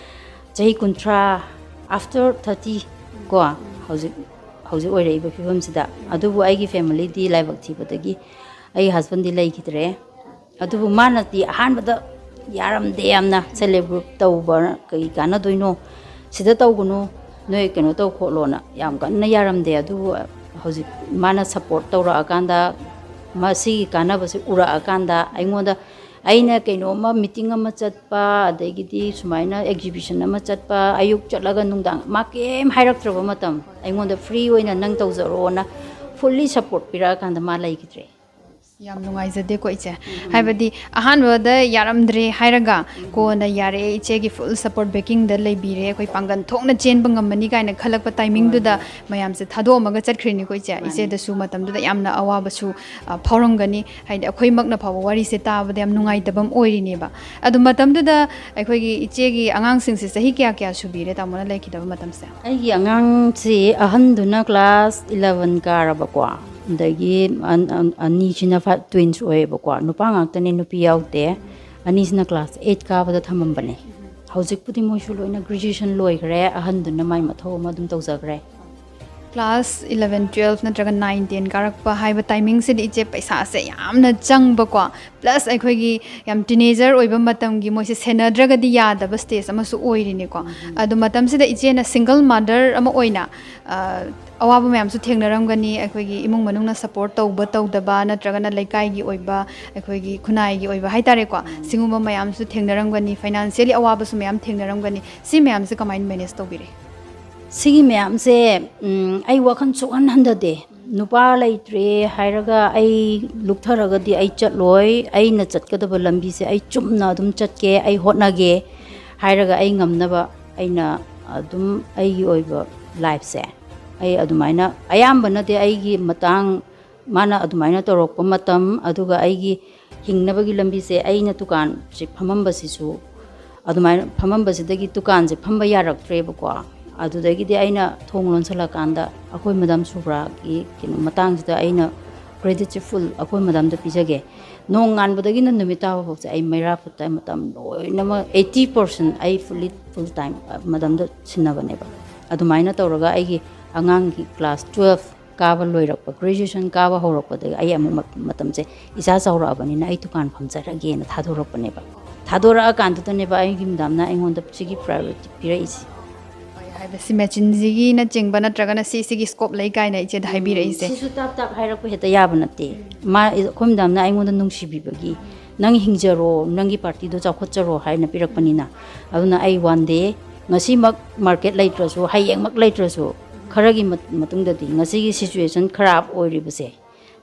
ꯆꯍꯤ ꯀꯨꯟꯊ꯭ꯔꯥ, ꯑꯥꯐꯇꯔ ꯊꯥꯔꯇꯤ ꯀꯣ, ꯍꯧꯖꯤꯛ, ꯍꯧꯖꯤꯛ ꯑꯣꯏꯔꯛꯏꯕ ꯐꯤꯕꯝꯁꯤꯗ꯫ ꯑꯗꯨꯕꯨ ꯑꯩꯒꯤ ꯐꯦꯃꯤꯂꯤꯗꯤ ꯂꯥꯏꯕꯛ ꯊꯤꯕꯗꯒꯤ ꯑꯩꯒꯤ ꯍꯁꯕꯦꯟꯗꯤ ꯂꯩꯈꯤꯗ꯭ꯔꯦ꯫ ꯑꯗꯨꯕꯨ ꯃꯥꯅꯗꯤ ꯑꯍꯥꯟꯕꯗ ꯌꯥꯔꯝꯗꯦ ꯌꯥꯝꯅ, "ꯁꯦꯜꯐ ꯍꯦꯜꯞ ꯒ꯭ꯔꯨꯞ ꯇꯧꯕ ꯀꯩ ꯀꯥꯟꯅꯗꯣꯏꯅꯣ? ꯁꯤꯗ ꯇꯧꯒꯅꯨ, ꯅꯣꯏ ꯀꯩꯅꯣ ꯇꯧ ꯈꯣꯠꯂꯣꯅ" ꯌꯥꯝ ꯀꯟꯅ ꯌꯥꯔꯝꯗꯦ꯫ ꯑꯗꯨꯕꯨ ꯍꯧꯖꯤꯛ ꯃꯥꯅ ꯁꯞꯄꯣꯔꯠ ꯇꯧꯔꯛꯑꯀꯥꯟꯗ, ꯃꯁꯤꯒꯤ ꯀꯥꯟꯅꯕꯁꯦ ꯎꯔꯛꯑꯀꯥꯟꯗ ꯑꯩꯉꯣꯟꯗ, ꯑꯩꯅ ꯀꯩꯅꯣꯝꯃ ꯃꯤꯇꯤꯡ ꯑꯃ ꯆꯠꯄ, ꯑꯗꯒꯤꯗꯤ ꯁꯨꯃꯥꯏꯅ ꯑꯦꯛꯖꯤꯕꯤꯁꯟ ꯑꯃ ꯆꯠꯄ, ꯑꯌꯨꯛ ꯆꯠꯂꯒ ꯅꯨꯡꯗꯥꯡ ꯃꯥ ꯀꯩꯝ ꯍꯥꯏꯔꯛꯇ꯭ꯔꯕ ꯃꯇꯝ, ꯑꯩꯉꯣꯟꯗ ꯐ꯭ꯔꯤ ꯑꯣꯏꯅ "ꯅꯪ ꯇꯧꯖꯔꯣꯅ" ꯐꯨꯜꯂꯤ ꯁꯞꯄꯣꯔꯠ ꯄꯤꯔꯛꯑꯀꯥꯟꯗ ꯃꯥ ꯂꯩꯈꯤꯗ꯭ꯔꯦ꯫ ꯌꯥꯝ ꯅꯨꯡꯉꯥꯏꯖꯗꯦꯀꯣ ꯏꯆꯦ꯫ ꯍꯥꯏꯕꯗꯤ ꯑꯍꯥꯟꯕꯗ ꯌꯥꯔꯝꯗ꯭ꯔꯦ ꯍꯥꯏꯔꯒ ꯀꯣꯟꯅ ꯌꯥꯔꯛꯑꯦ, ꯏꯆꯦꯒꯤ full support, backingꯗ ꯂꯩꯕꯤꯔꯦ, ꯑꯩꯈꯣꯏ ꯄꯥꯡꯒꯜ ꯊꯣꯛꯅ ꯆꯦꯟꯕ ꯉꯝꯃꯅꯤ ꯀꯥꯏꯅ ꯈꯜꯂꯛꯄ timingꯗꯨꯗ ꯃꯌꯥꯝꯁꯦ ꯊꯥꯗꯣꯛꯑꯝꯃꯒ ꯆꯠꯈ꯭ꯔꯤꯅꯤꯀꯣ ꯏꯆꯦ꯫ ꯏꯆꯦꯗꯁꯨ ꯃꯇꯝꯗꯨꯗ ꯌꯥꯝꯅ ꯑꯋꯥꯕꯁꯨ ꯑ, ꯐꯥꯎꯔꯝꯒꯅꯤ꯫ ꯍꯥꯏꯗꯤ ꯑꯩꯈꯣꯏꯃꯛꯅ ꯐꯥꯎꯕ ꯋꯥꯔꯤꯁꯦ ꯇꯥꯕꯗ ꯌꯥꯝ ꯅꯨꯡꯉꯥꯏꯇꯕ ꯑꯃ ꯑꯣꯏꯔꯤꯅꯦꯕ꯫ ꯑꯗꯨ ꯃꯇꯝꯗꯨꯗ ꯑꯩꯈꯣꯏꯒꯤ ꯏꯆꯦꯒꯤ ꯑꯉꯥꯡꯁꯤꯡꯁꯦ ꯆꯍꯤ ꯀꯌꯥ ꯀꯌꯥ ꯁꯨꯕꯤꯔꯦ ꯇꯥꯃꯣꯅ ꯂꯩꯈꯤꯗꯕ ꯃꯇꯝꯁꯦ? ꯑꯩꯒꯤ ꯑꯉꯥꯡꯁꯤ ꯑꯍꯟꯗꯨꯅ class eleven ꯀꯥꯔꯕꯀꯣ, ꯑꯗꯒꯤ ꯑꯟ-, ꯑꯟ-, ꯑꯅꯤꯁꯤꯅ ꯐ-, twins ꯑꯣꯏꯌꯦꯕꯀꯣ, ꯅꯨꯄꯥ ꯉꯥꯛꯇꯅꯦ, ꯅꯨꯄꯤ ꯌꯥꯎꯗꯦ꯫ ꯑꯅꯤꯁꯤꯅ class eight ꯀꯥꯕꯗ ꯊꯝꯃꯝꯕꯅꯦ꯫ ꯍꯧꯖꯤꯛꯄꯨꯗꯤ ꯃꯣꯏꯁꯨ ꯂꯣꯏꯅ graduation ꯂꯣꯏꯈ꯭ꯔꯦ, ꯑꯍꯟꯗꯨꯅ ꯃꯥꯏ ꯃꯊꯧ ꯑꯃ ꯑꯗꯨꯝ ꯇꯧꯖꯈ꯭ꯔꯦ꯫ Class eleven, twelve ꯅꯠꯇ꯭ꯔꯒ nine, ten ꯀꯥꯔꯛꯄ ꯍꯥꯏꯕ timingꯁꯤꯗꯤ ꯏꯆꯦ ꯄꯩꯁꯥꯁꯦ ꯌꯥꯝꯅ ꯆꯪꯕꯀꯣ, plus ꯑꯩꯈꯣꯏꯒꯤ ꯌꯥꯝ teenager ꯑꯣꯏꯕ ꯃꯇꯝꯒꯤ ꯃꯣꯏꯁꯦ ꯁꯦꯟꯅꯗ꯭ꯔꯒꯗꯤ ꯌꯥꯗꯕ stage ꯑꯃꯁꯨ ꯑꯣꯏꯔꯤꯅꯤꯀꯣ꯫ ꯑꯗꯨ ꯃꯇꯝꯁꯤꯗ ꯏꯆꯦꯅ single mother ꯑꯃ ꯑꯣꯏꯅ, ꯑ, ꯑꯋꯥꯕ ꯃꯌꯥꯝꯁꯨ ꯊꯦꯡꯅꯔꯝꯒꯅꯤ, ꯑꯩꯈꯣꯏꯒꯤ ꯏꯃꯨꯡ ꯃꯅꯨꯡꯅ support ꯇꯧꯕ ꯇꯧꯗꯕ ꯅꯠꯇ꯭ꯔꯒꯅ ꯂꯩꯀꯥꯏꯒꯤ ꯑꯣꯏꯕ, ꯑꯩꯈꯣꯏꯒꯤ ꯈꯨꯟꯅꯥꯏꯒꯤ ꯑꯣꯏꯕ ꯍꯥꯏꯇꯥꯔꯦꯀꯣ, ꯁꯤꯒꯨꯝꯕ ꯃꯌꯥꯝꯁꯨ ꯊꯦꯡꯅꯔꯝꯒꯅꯤ, financially ꯑꯋꯥꯕꯁꯨ ꯃꯌꯥꯝ ꯊꯦꯡꯅꯔꯝꯒꯅꯤ꯫ ꯁꯤ ꯃꯌꯥꯝꯁꯦ ꯀꯃꯥꯏꯅ manage ꯇꯧꯕꯤꯔꯦ? ꯁꯤꯒꯤ ꯃꯌꯥꯝꯁꯦ, ꯎꯝ, ꯑꯩ ꯋꯥꯈꯜ ꯁꯨꯛꯍꯟ ꯍꯟꯊꯗꯦ꯫ ꯅꯨꯄꯥ ꯂꯩꯇ꯭ꯔꯦ ꯍꯥꯏꯔꯒ ꯑꯩ ꯂꯨꯞꯊꯔꯒꯗꯤ ꯑꯩ ꯆꯠꯂꯣꯏ꯫ ꯑꯩꯅ ꯆꯠꯀꯗꯕ ꯂꯝꯕꯤꯁꯦ ꯑꯩ ꯆꯨꯝꯅ ꯑꯗꯨꯝ ꯆꯠꯀꯦ, ꯑꯩ ꯍꯣꯠꯅꯒꯦ ꯍꯥꯏꯔꯒ ꯑꯩ ꯉꯝꯅꯕ ꯑꯩꯅ ꯑꯗꯨꯝ ꯑꯩꯒꯤ ꯑꯣꯏꯕ lifeꯁꯦ ꯑꯩ ꯑꯗꯨꯃꯥꯏꯅ ꯑꯌꯥꯝꯕꯅꯗꯤ ꯑꯩꯒꯤ ꯃꯇꯥꯡ ꯃꯥꯅ ꯑꯗꯨꯃꯥꯏꯅ ꯇꯧꯔꯛꯄ ꯃꯇꯝ, ꯑꯗꯨꯒ ꯑꯩꯒꯤ ꯍꯤꯡꯅꯕꯒꯤ ꯂꯝꯕꯤꯁꯦ ꯑꯩꯅ ꯗꯨꯀꯥꯟꯁꯦ ꯐꯝꯃꯝꯕꯁꯤꯁꯨ ꯑꯗꯨꯃꯥꯏꯅ ꯐꯝꯃꯝꯕꯁꯤꯗꯒꯤ ꯗꯨꯀꯥꯟꯁꯦ ꯐꯝꯕ ꯌꯥꯔꯛꯇ꯭ꯔꯦꯕꯀꯣ꯫ ꯑꯗꯨꯗꯒꯤꯗꯤ ꯑꯩꯅ ꯊꯣꯡ ꯂꯣꯟꯁꯤꯜꯂꯀꯥꯟꯗ ꯑꯩꯈꯣꯏ ꯃꯦꯗꯥꯝ ꯁꯨꯕ꯭ꯔꯥꯒꯤ ꯀꯩꯅꯣ ꯃꯇꯥꯡꯁꯤꯗ ꯑꯩꯅ creditꯁꯦ full ꯑꯩꯈꯣꯏ ꯃꯦꯗꯥꯝꯗ ꯄꯤꯖꯒꯦ꯫ ꯅꯣꯡꯉꯥꯟꯕꯗꯒꯤꯅ ꯅꯨꯃꯤꯠ ꯇꯥꯕ ꯐꯥꯎꯁꯦ ꯑꯩ ꯃꯩꯔꯥ ꯄꯨꯠꯇ ꯃꯇꯝ ꯂꯣꯏꯅꯃꯛ eighty percent ꯑꯩ fully, full time ꯃꯦꯗꯥꯝꯗ ꯁꯤꯟꯅꯕꯅꯦꯕ꯫ ꯑꯗꯨꯃꯥꯏꯅ ꯇꯧꯔꯒ ꯑꯩꯒꯤ ꯑꯉꯥꯡꯒꯤ class twelve ꯀꯥꯕ ꯂꯣꯏꯔꯛꯄ, graduation ꯀꯥꯕ ꯍꯧꯔꯛꯄꯗꯒꯤ ꯑꯩ ꯑꯃꯨꯛ ꯃ-, ꯃꯇꯝꯁꯦ ꯏꯆꯥ ꯆꯥꯎꯔꯛꯑꯕꯅꯤꯅ ꯑꯩ ꯗꯨꯀꯥꯟ ꯐꯝꯖꯔꯒꯦꯅ ꯊꯥꯗꯣꯔꯛꯄꯅꯦꯕ꯫ ꯊꯥꯗꯣꯔꯛꯑꯀꯥꯟꯗꯨꯗꯅꯦꯕ ꯑꯩꯒꯤ ꯃꯦꯗꯥꯝꯅ ꯑꯩꯉꯣꯟꯗ ꯁꯤꯒꯤ priority ꯄꯤꯔꯛꯏꯁꯦ꯫ ꯍꯣꯏ, ꯍꯥꯏꯕꯗꯤ ꯁꯤ machineꯁꯤꯒꯤꯅꯆꯤꯡꯕ ꯅꯠꯇ꯭ꯔꯒꯅ ꯁꯤ, ꯁꯤꯒꯤ scope ꯂꯩ ꯀꯥꯏꯅ ꯏꯆꯦꯗ ꯍꯥꯏꯕꯤꯔꯛꯏꯁꯦ? ꯁꯤꯁꯨ ꯇꯥꯞ ꯇꯥꯞ ꯍꯥꯏꯔꯛꯄ ꯍꯦꯛꯇ ꯌꯥꯕ ꯅꯠꯇꯦ꯫ ꯃꯥ, ꯑꯩꯈꯣꯏ ꯃꯦꯗꯥꯝꯅ ꯑꯩꯉꯣꯟꯗ ꯅꯨꯡꯁꯤꯕꯤꯕꯒꯤ, "ꯅꯪ ꯍꯤꯡꯖꯔꯣ, ꯅꯪꯒꯤ partyꯗꯣ ꯆꯥꯎꯈꯠꯆꯔꯣ" ꯍꯥꯏꯅ ꯄꯤꯔꯛꯄꯅꯤꯅ꯫ ꯑꯗꯨꯅ ꯑꯩ one day, ꯉꯁꯤꯃꯛ market ꯂꯩꯇ꯭ꯔꯁꯨ, ꯍꯌꯦꯡꯃꯛ ꯂꯩꯇ꯭ꯔꯁꯨ, ꯈꯔꯒꯤ ꯃꯠ-, ꯃꯇꯨꯡꯗꯗꯤ ꯉꯁꯤꯒꯤ situation ꯈꯔꯥꯞ ꯑꯣꯏꯔꯤꯕꯁꯦ,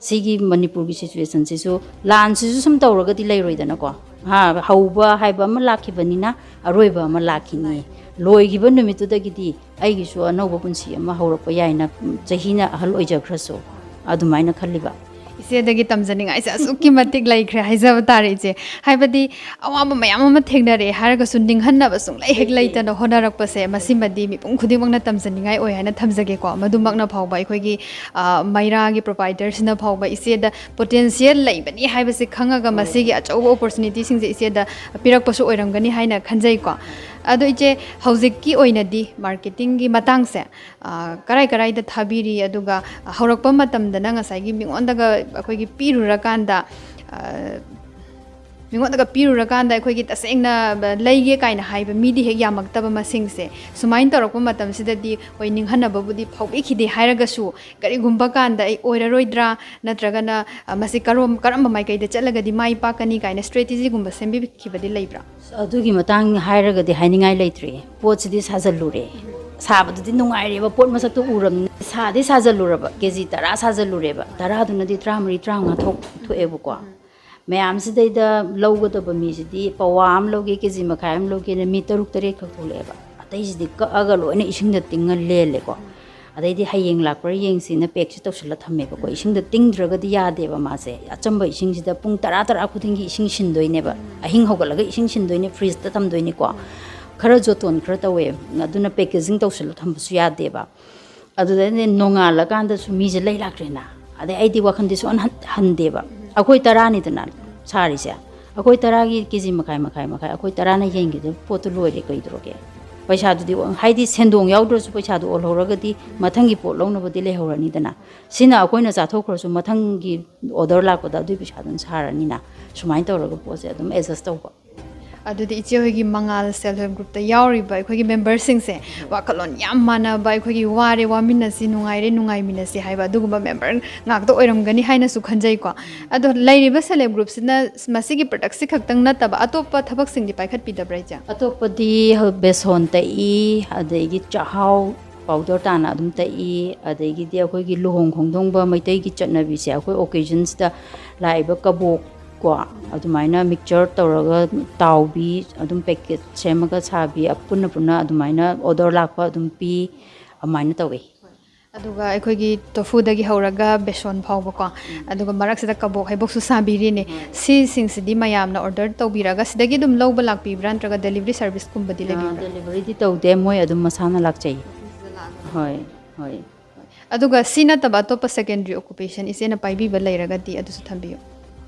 ꯁꯤꯒꯤ ꯃꯅꯤꯄꯨꯔꯒꯤ ꯁꯤꯆꯨꯋꯦꯁꯟꯁꯤꯁꯨ, ꯂꯥꯟꯁꯤꯁꯨ ꯁꯨꯝ ꯇꯧꯔꯒꯗꯤ ꯂꯩꯔꯣꯏꯗꯅꯀꯣ꯫ ꯍꯥ, ꯍꯧꯕ ꯍꯥꯏꯕ ꯑꯃ ꯂꯥꯛꯈꯤꯕꯅꯤꯅ ꯑꯔꯣꯏꯕ ꯑꯃ ꯂꯥꯛꯈꯤꯅꯤ꯫ ꯂꯣꯏꯈꯤꯕ ꯅꯨꯃꯤꯠꯇꯨꯗꯒꯤꯗꯤ ꯑꯩꯒꯤꯁꯨ ꯑꯅꯧꯕ ꯄꯨꯟꯁꯤ ꯑꯃ ꯍꯧꯔꯛꯄ ꯌꯥꯏꯅ, ꯆꯍꯤꯅ ꯑꯍꯜ ꯑꯣꯏꯖꯈ꯭ꯔꯁꯨ, ꯑꯗꯨꯃꯥꯏꯅ ꯈꯜꯂꯤꯕ꯫ ꯏꯆꯦꯗꯒꯤ ꯇꯝꯖꯅꯤꯡꯉꯥꯏꯁꯦ ꯑꯁꯨꯛꯀꯤ ꯃꯇꯤꯛ ꯂꯩꯈ꯭ꯔꯦ ꯍꯥꯏꯖꯕ ꯇꯥꯔꯦ ꯏꯆꯦ꯫ ꯍꯥꯏꯕꯗꯤ ꯑꯋꯥꯕ ꯃꯌꯥꯝ ꯑꯃ ꯊꯦꯡꯅꯔꯛꯑꯦ ꯍꯥꯏꯔꯒꯁꯨ ꯅꯤꯡꯍꯟꯅꯕ ꯁꯨꯡꯂꯩ ꯍꯦꯛ ꯂꯩꯇꯅ ꯍꯣꯠꯅꯔꯛꯄꯁꯦ, ꯃꯁꯤꯃꯗꯤ ꯃꯤꯄꯨꯝ ꯈꯨꯗꯤꯡꯃꯛꯅ ꯇꯝꯖꯅꯤꯡꯉꯥꯏ ꯑꯣꯏ ꯍꯥꯏꯅ ꯊꯝꯖꯒꯦꯀꯣ꯫ ꯃꯗꯨꯃꯛꯅ ꯐꯥꯎꯕ ꯑꯩꯈꯣꯏꯒꯤ, ꯑ, ꯃꯩꯔꯥꯒꯤ ꯄ꯭ꯔꯣꯚꯥꯏꯗꯔꯁꯤꯅ ꯐꯥꯎꯕ ꯏꯆꯦꯗ ꯄꯣꯇꯦꯟꯁꯤꯌꯦꯜ ꯂꯩꯕꯅꯤ ꯍꯥꯏꯕꯁꯤ ꯈꯪꯉꯒ ꯃꯁꯤꯒꯤ ꯑꯆꯧꯕ ꯑꯣꯄꯣꯔꯆꯨꯅꯤꯇꯤꯁꯤꯡꯁꯦ ꯏꯆꯦꯗ ꯄꯤꯔꯛꯄꯁꯨ ꯑꯣꯏꯔꯝꯒꯅꯤ ꯍꯥꯏꯅ ꯈꯟꯖꯩꯀꯣ꯫ ꯑꯗꯣ ꯏꯆꯦ, ꯍꯧꯖꯤꯛꯀꯤ ꯑꯣꯏꯅꯗꯤ ꯃꯥꯔꯀꯦꯇꯤꯡꯒꯤ ꯃꯇꯥꯡꯁꯦ, ꯑ, ꯀꯔꯥꯏ ꯀꯔꯥꯏꯗ ꯊꯥꯕꯤꯔꯤ? ꯑꯗꯨꯒ ꯍꯧꯔꯛꯄ ꯃꯇꯝꯗꯅ ꯉꯁꯥꯏꯒꯤ ꯃꯤꯉꯣꯟꯗꯒ ꯑꯩꯈꯣꯏꯒꯤ ꯄꯤꯔꯨꯔꯀꯥꯟꯗ, ꯑ, ꯃꯤꯉꯣꯟꯗꯒ ꯄꯤꯔꯨꯔꯀꯥꯟꯗ ꯑꯩꯈꯣꯏꯒꯤ ꯇꯁꯦꯡꯅ ꯂꯩꯒꯦ ꯀꯥꯏꯅ ꯍꯥꯏꯕ ꯃꯤꯗꯤ ꯍꯦꯛ ꯌꯥꯝꯃꯛꯇꯕ ꯃꯁꯤꯡꯁꯦ, ꯁꯨꯃꯥꯏꯅ ꯇꯧꯔꯛꯄ ꯃꯇꯝꯁꯤꯗꯗꯤ ꯍꯣꯏ, ꯅꯤꯡꯍꯟꯅꯕꯕꯨꯗꯤ ꯐꯥꯎꯕꯤꯈꯤꯗꯦ ꯍꯥꯏꯔꯒꯁꯨ, ꯀꯔꯤꯒꯨꯝꯕ ꯀꯥꯟꯗ ꯑꯩ ꯑꯣꯏꯔꯔꯣꯏꯗ꯭ꯔꯥ, ꯅꯠꯇ꯭ꯔꯒꯅ, ꯑ, ꯃꯁꯤ ꯀꯔꯣꯝ-, ꯀꯔꯝꯕ ꯃꯥꯏꯀꯩꯗ ꯆꯠꯂꯒꯗꯤ ꯃꯥꯏ ꯄꯥꯛꯀꯅꯤ ꯀꯥꯏꯅ ꯁ꯭ꯇ꯭ꯔꯦꯇꯦꯖꯤꯒꯨꯝꯕ ꯁꯦꯝꯕꯤꯈꯤꯕꯗꯤ ꯂꯩꯕ꯭ꯔꯥ? ꯑꯗꯨꯒꯤ ꯃꯇꯥꯡ ꯍꯥꯏꯔꯒꯗꯤ ꯍꯥꯏꯅꯤꯡꯉꯥꯏ ꯂꯩꯇ꯭ꯔꯦ꯫ ꯄꯣꯠꯁꯤꯗꯤ ꯁꯥꯖꯜꯂꯨꯔꯦ, ꯁꯥꯕꯗꯨꯗꯤ ꯅꯨꯡꯉꯥꯏꯔꯦꯕ, ꯄꯣꯠ ꯃꯁꯛꯇꯣ ꯎꯔꯕꯅꯤꯅ꯫ ꯁꯥꯗꯤ ꯁꯥꯖꯜꯂꯨꯔꯕ, ꯀꯦ ꯖꯤ ꯇꯔꯥ ꯁꯥꯖꯜꯂꯨꯔꯦꯕ, ꯇꯔꯥꯗꯨꯅꯗꯤ ꯇꯔꯥꯃꯔꯤ, ꯇꯔꯥꯃꯉꯥ ꯊꯣꯛ-, ꯊꯣꯛꯑꯦꯕꯀꯣ꯫ ꯃꯌꯥꯝꯁꯤꯗꯩꯗ ꯂꯧꯒꯗꯕ ꯃꯤꯁꯤꯗꯤ ꯄꯋꯥ ꯑꯃ ꯂꯧꯒꯦ, ꯀꯦ ꯖꯤ ꯃꯈꯥꯏ ꯑꯃ ꯂꯧꯒꯦꯅ ꯃꯤ ꯇꯔꯨꯛ ꯇꯔꯦꯠ ꯈꯛ ꯊꯣꯛꯂꯛꯑꯦꯕ꯫ ꯑꯇꯩꯁꯤꯗꯤ ꯀꯛꯑꯒ ꯂꯣꯏꯅ ꯏꯁꯤꯡꯗ ꯇꯤꯡꯉ ꯂꯦꯜꯂꯦꯀꯣ꯫ ꯑꯗꯩꯗꯤ ꯍꯌꯦꯡ ꯂꯥꯛꯄ꯭ꯔꯥ ꯌꯦꯡꯁꯤꯅ ꯄꯦꯛꯁꯦ ꯇꯧꯁꯜꯂ ꯊꯝꯃꯦꯕꯀꯣ꯫ ꯏꯁꯤꯡꯗ ꯇꯤꯡꯗ꯭ꯔꯒꯗꯤ ꯌꯥꯗꯦꯕ ꯃꯥꯁꯦ꯫ ꯑꯆꯝꯕ ꯏꯁꯤꯡꯁꯤꯗ ꯄꯨꯡ ꯇꯔꯥ, ꯇꯔꯥ ꯈꯨꯗꯤꯡꯒꯤ ꯏꯁꯤꯡ ꯁꯤꯟꯗꯣꯏꯅꯦꯕ꯫ ꯑꯍꯤꯡ ꯍꯧꯒꯠꯂꯒ ꯏꯁꯤꯡ ꯁꯤꯟꯗꯣꯏꯅꯦ, ꯐ꯭ꯔꯤꯖꯇ ꯊꯝꯗꯣꯏꯅꯤꯀꯣ꯫ ꯈꯔ ꯖꯣꯇꯣꯟ ꯈꯔ ꯇꯧꯋꯦ, ꯑꯗꯨꯅ ꯄꯦꯀꯦꯖꯤꯡ ꯇꯧꯁꯜꯂ ꯊꯝꯕꯁꯨ ꯌꯥꯗꯦꯕ꯫ ꯑꯗꯨꯗꯩꯗꯤ ꯅꯣꯡꯉꯥꯜꯂꯀꯥꯟꯗꯁꯨ ꯃꯤꯁꯦ ꯂꯩ ꯂꯥꯛꯇ꯭ꯔꯦꯅ꯫ ꯑꯗꯩ ꯑꯩꯗꯤ ꯋꯥꯈꯟꯗꯤ ꯁꯨꯡꯍꯟ ꯍꯟ-, ꯍꯟꯗꯦꯕ꯫ ꯑꯩꯈꯣꯏ ꯇꯔꯥꯅꯤꯗꯅ ꯁꯥꯔꯤꯁꯦ, ꯑꯩꯈꯣꯏ ꯇꯔꯥꯒꯤ ꯀꯦ ꯖꯤ ꯃꯈꯥꯏ, ꯃꯈꯥꯏ, ꯃꯈꯥꯏ, ꯑꯩꯈꯣꯏ ꯇꯔꯥꯅ ꯌꯦꯟꯒꯤꯗ ꯄꯣꯠꯇꯨ ꯂꯣꯏꯔꯦ, ꯀꯩꯗꯧꯔꯒꯦ? ꯄꯩꯁꯥꯗꯨꯗꯤ ꯑꯣ-, ꯍꯥꯏꯗꯤ ꯁꯦꯟꯗꯣꯡ ꯌꯥꯎꯗ꯭ꯔꯁꯨ ꯄꯩꯁꯥꯗꯨ ꯑꯣꯜꯍꯧꯔꯒꯗꯤ ꯃꯊꯪꯒꯤ ꯄꯣꯠ ꯂꯧꯅꯕꯗꯤ ꯂꯩꯍꯧꯔꯅꯤꯗꯅ꯫ ꯁꯤꯅ ꯑꯩꯈꯣꯏꯅ ꯆꯥꯊꯣꯛꯈ꯭ꯔꯁꯨ ꯃꯊꯪꯒꯤ ꯑꯣꯔꯗꯔ ꯂꯥꯛꯄꯗ ꯑꯗꯨꯒꯤ ꯄꯩꯁꯥꯗꯨꯅ ꯁꯥꯔꯅꯤꯅ꯫ ꯁꯨꯃꯥꯏꯅ ꯇꯧꯔꯒ ꯄꯣꯠꯁꯦ ꯑꯗꯨꯝ ꯑꯦꯗꯖꯁ ꯇꯧꯕ꯫ ꯑꯗꯨꯗꯤ ꯏꯆꯦ ꯍꯣꯏꯒꯤ ꯃꯉꯥꯜ ꯁꯦꯜꯐ ꯍꯦꯜꯞ ꯒ꯭ꯔꯨꯞꯇ ꯌꯥꯎꯔꯤꯕ ꯑꯩꯈꯣꯏꯒꯤ ꯃꯦꯝꯕꯔꯁꯤꯡꯁꯦ ꯋꯥꯈꯜꯂꯣꯟ ꯌꯥꯝ ꯃꯥꯟꯅꯕ, ꯑꯩꯈꯣꯏꯒꯤ ꯋꯥꯔꯦ ꯋꯥꯃꯤꯟꯅꯁꯤ, ꯅꯨꯡꯉꯥꯏꯔꯦ ꯅꯨꯡꯉꯥꯏꯃꯤꯟꯅꯁꯤ ꯍꯥꯏꯕ ꯑꯗꯨꯒꯨꯝꯕ ꯃꯦꯝꯕꯔ ꯉꯥꯛꯇ ꯑꯣꯏꯔꯝꯒꯅꯤ ꯍꯥꯏꯅꯁꯨ ꯈꯟꯖꯩꯀꯣ꯫ ꯑꯗꯣ ꯂꯩꯔꯤꯕ ꯁꯦꯜꯐ ꯍꯦꯜꯞ ꯒ꯭ꯔꯨꯞꯁꯤꯅ ꯃꯁꯤꯒꯤ ꯄ꯭ꯔꯗꯛꯁꯤ ꯈꯛꯇꯪ ꯅꯠꯇꯕ ꯑꯇꯣꯞꯄ ꯊꯕꯛꯁꯤꯡꯗꯤ ꯄꯥꯏꯈꯠꯄꯤꯗꯕ꯭ꯔꯥ ꯏꯆꯦ? ꯑꯇꯣꯞꯄꯗꯤ ꯍ-, ꯕꯦꯁꯣꯟ ꯇꯛꯏ, ꯑꯗꯒꯤ ꯆꯥꯛꯍꯥꯎ ꯄꯥꯎꯗꯔ ꯇꯥꯅ ꯑꯗꯨꯝ ꯇꯛꯏ꯫ ꯑꯗꯒꯤꯗꯤ ꯑꯩꯈꯣꯏꯒꯤ ꯂꯨꯍꯣꯡ ꯈꯣꯡꯗꯣꯡꯕ ꯃꯩꯇꯩꯒꯤ ꯆꯠꯅꯕꯤꯁꯦ, ꯑꯩꯈꯣꯏ ꯑꯣꯀꯦꯖꯟꯁꯇ ꯂꯥꯛꯏꯕ ꯀꯕꯣꯛ ꯀꯣ, ꯑꯗꯨꯃꯥꯏꯅ ꯃꯤꯛꯆꯔ ꯇꯧꯔꯒ ꯇꯥꯎꯕꯤ, ꯑꯗꯨꯝ ꯄꯦꯀꯦꯠ ꯁꯦꯝꯃꯒ ꯁꯥꯕꯤ, ꯑꯄꯨꯟꯅ ꯄꯨꯟꯅ ꯑꯗꯨꯃꯥꯏꯅ ꯑꯣꯔꯗꯔ ꯂꯥꯛꯄ ꯑꯗꯨꯝ ꯄꯤ, ꯑꯗꯨꯃꯥꯏꯅ ꯇꯧꯏ꯫ ꯑꯗꯨꯒ ꯑꯩꯈꯣꯏꯒꯤ ꯇꯣꯐꯨꯗꯒꯤ ꯍꯧꯔꯒ ꯕꯦꯁꯣꯟ ꯐꯥꯎꯕꯀꯣ, ꯑꯗꯨꯒ ꯃꯔꯛꯁꯤꯗ ꯀꯕꯣꯛ ꯍꯩꯕꯣꯛꯁꯨ ꯁꯥꯕꯤꯔꯤꯅꯦ꯫ ꯁꯤꯁꯤꯡꯁꯤꯗꯤ ꯃꯌꯥꯝꯅ ꯑꯣꯔꯗꯔ ꯇꯧꯕꯤꯔꯒ ꯁꯤꯗꯒꯤ ꯑꯗꯨꯝ ꯂꯧꯕ ꯂꯥꯛꯄꯤꯕ꯭ꯔꯥ, ꯅꯠꯇ꯭ꯔꯒ ꯗꯦꯂꯤꯚꯔꯤ ꯁꯥꯔꯚꯤꯁꯀꯨꯝꯕꯗꯤ ꯂꯩꯕꯤꯕ꯭ꯔꯥ? ꯗꯦꯂꯤꯚꯔꯤꯗꯤ ꯇꯧꯗꯦ, ꯃꯣꯏ ꯑꯗꯨꯝ ꯃꯁꯥꯅ ꯂꯥꯛꯆꯩ꯫ ꯍꯣꯏ, ꯍꯣꯏ꯫ ꯑꯗꯨꯒ ꯁꯤ ꯅꯠꯇꯕ ꯑꯇꯣꯞꯄ ꯁꯦꯀꯦꯟꯗꯔꯤ ꯑꯣꯀꯨꯄꯦꯁꯟ ꯏꯆꯦꯅ ꯄꯥꯏꯕꯤꯕ ꯂꯩꯔꯒꯗꯤ ꯑꯗꯨꯁꯨ ꯊꯝꯕꯤꯌꯨ꯫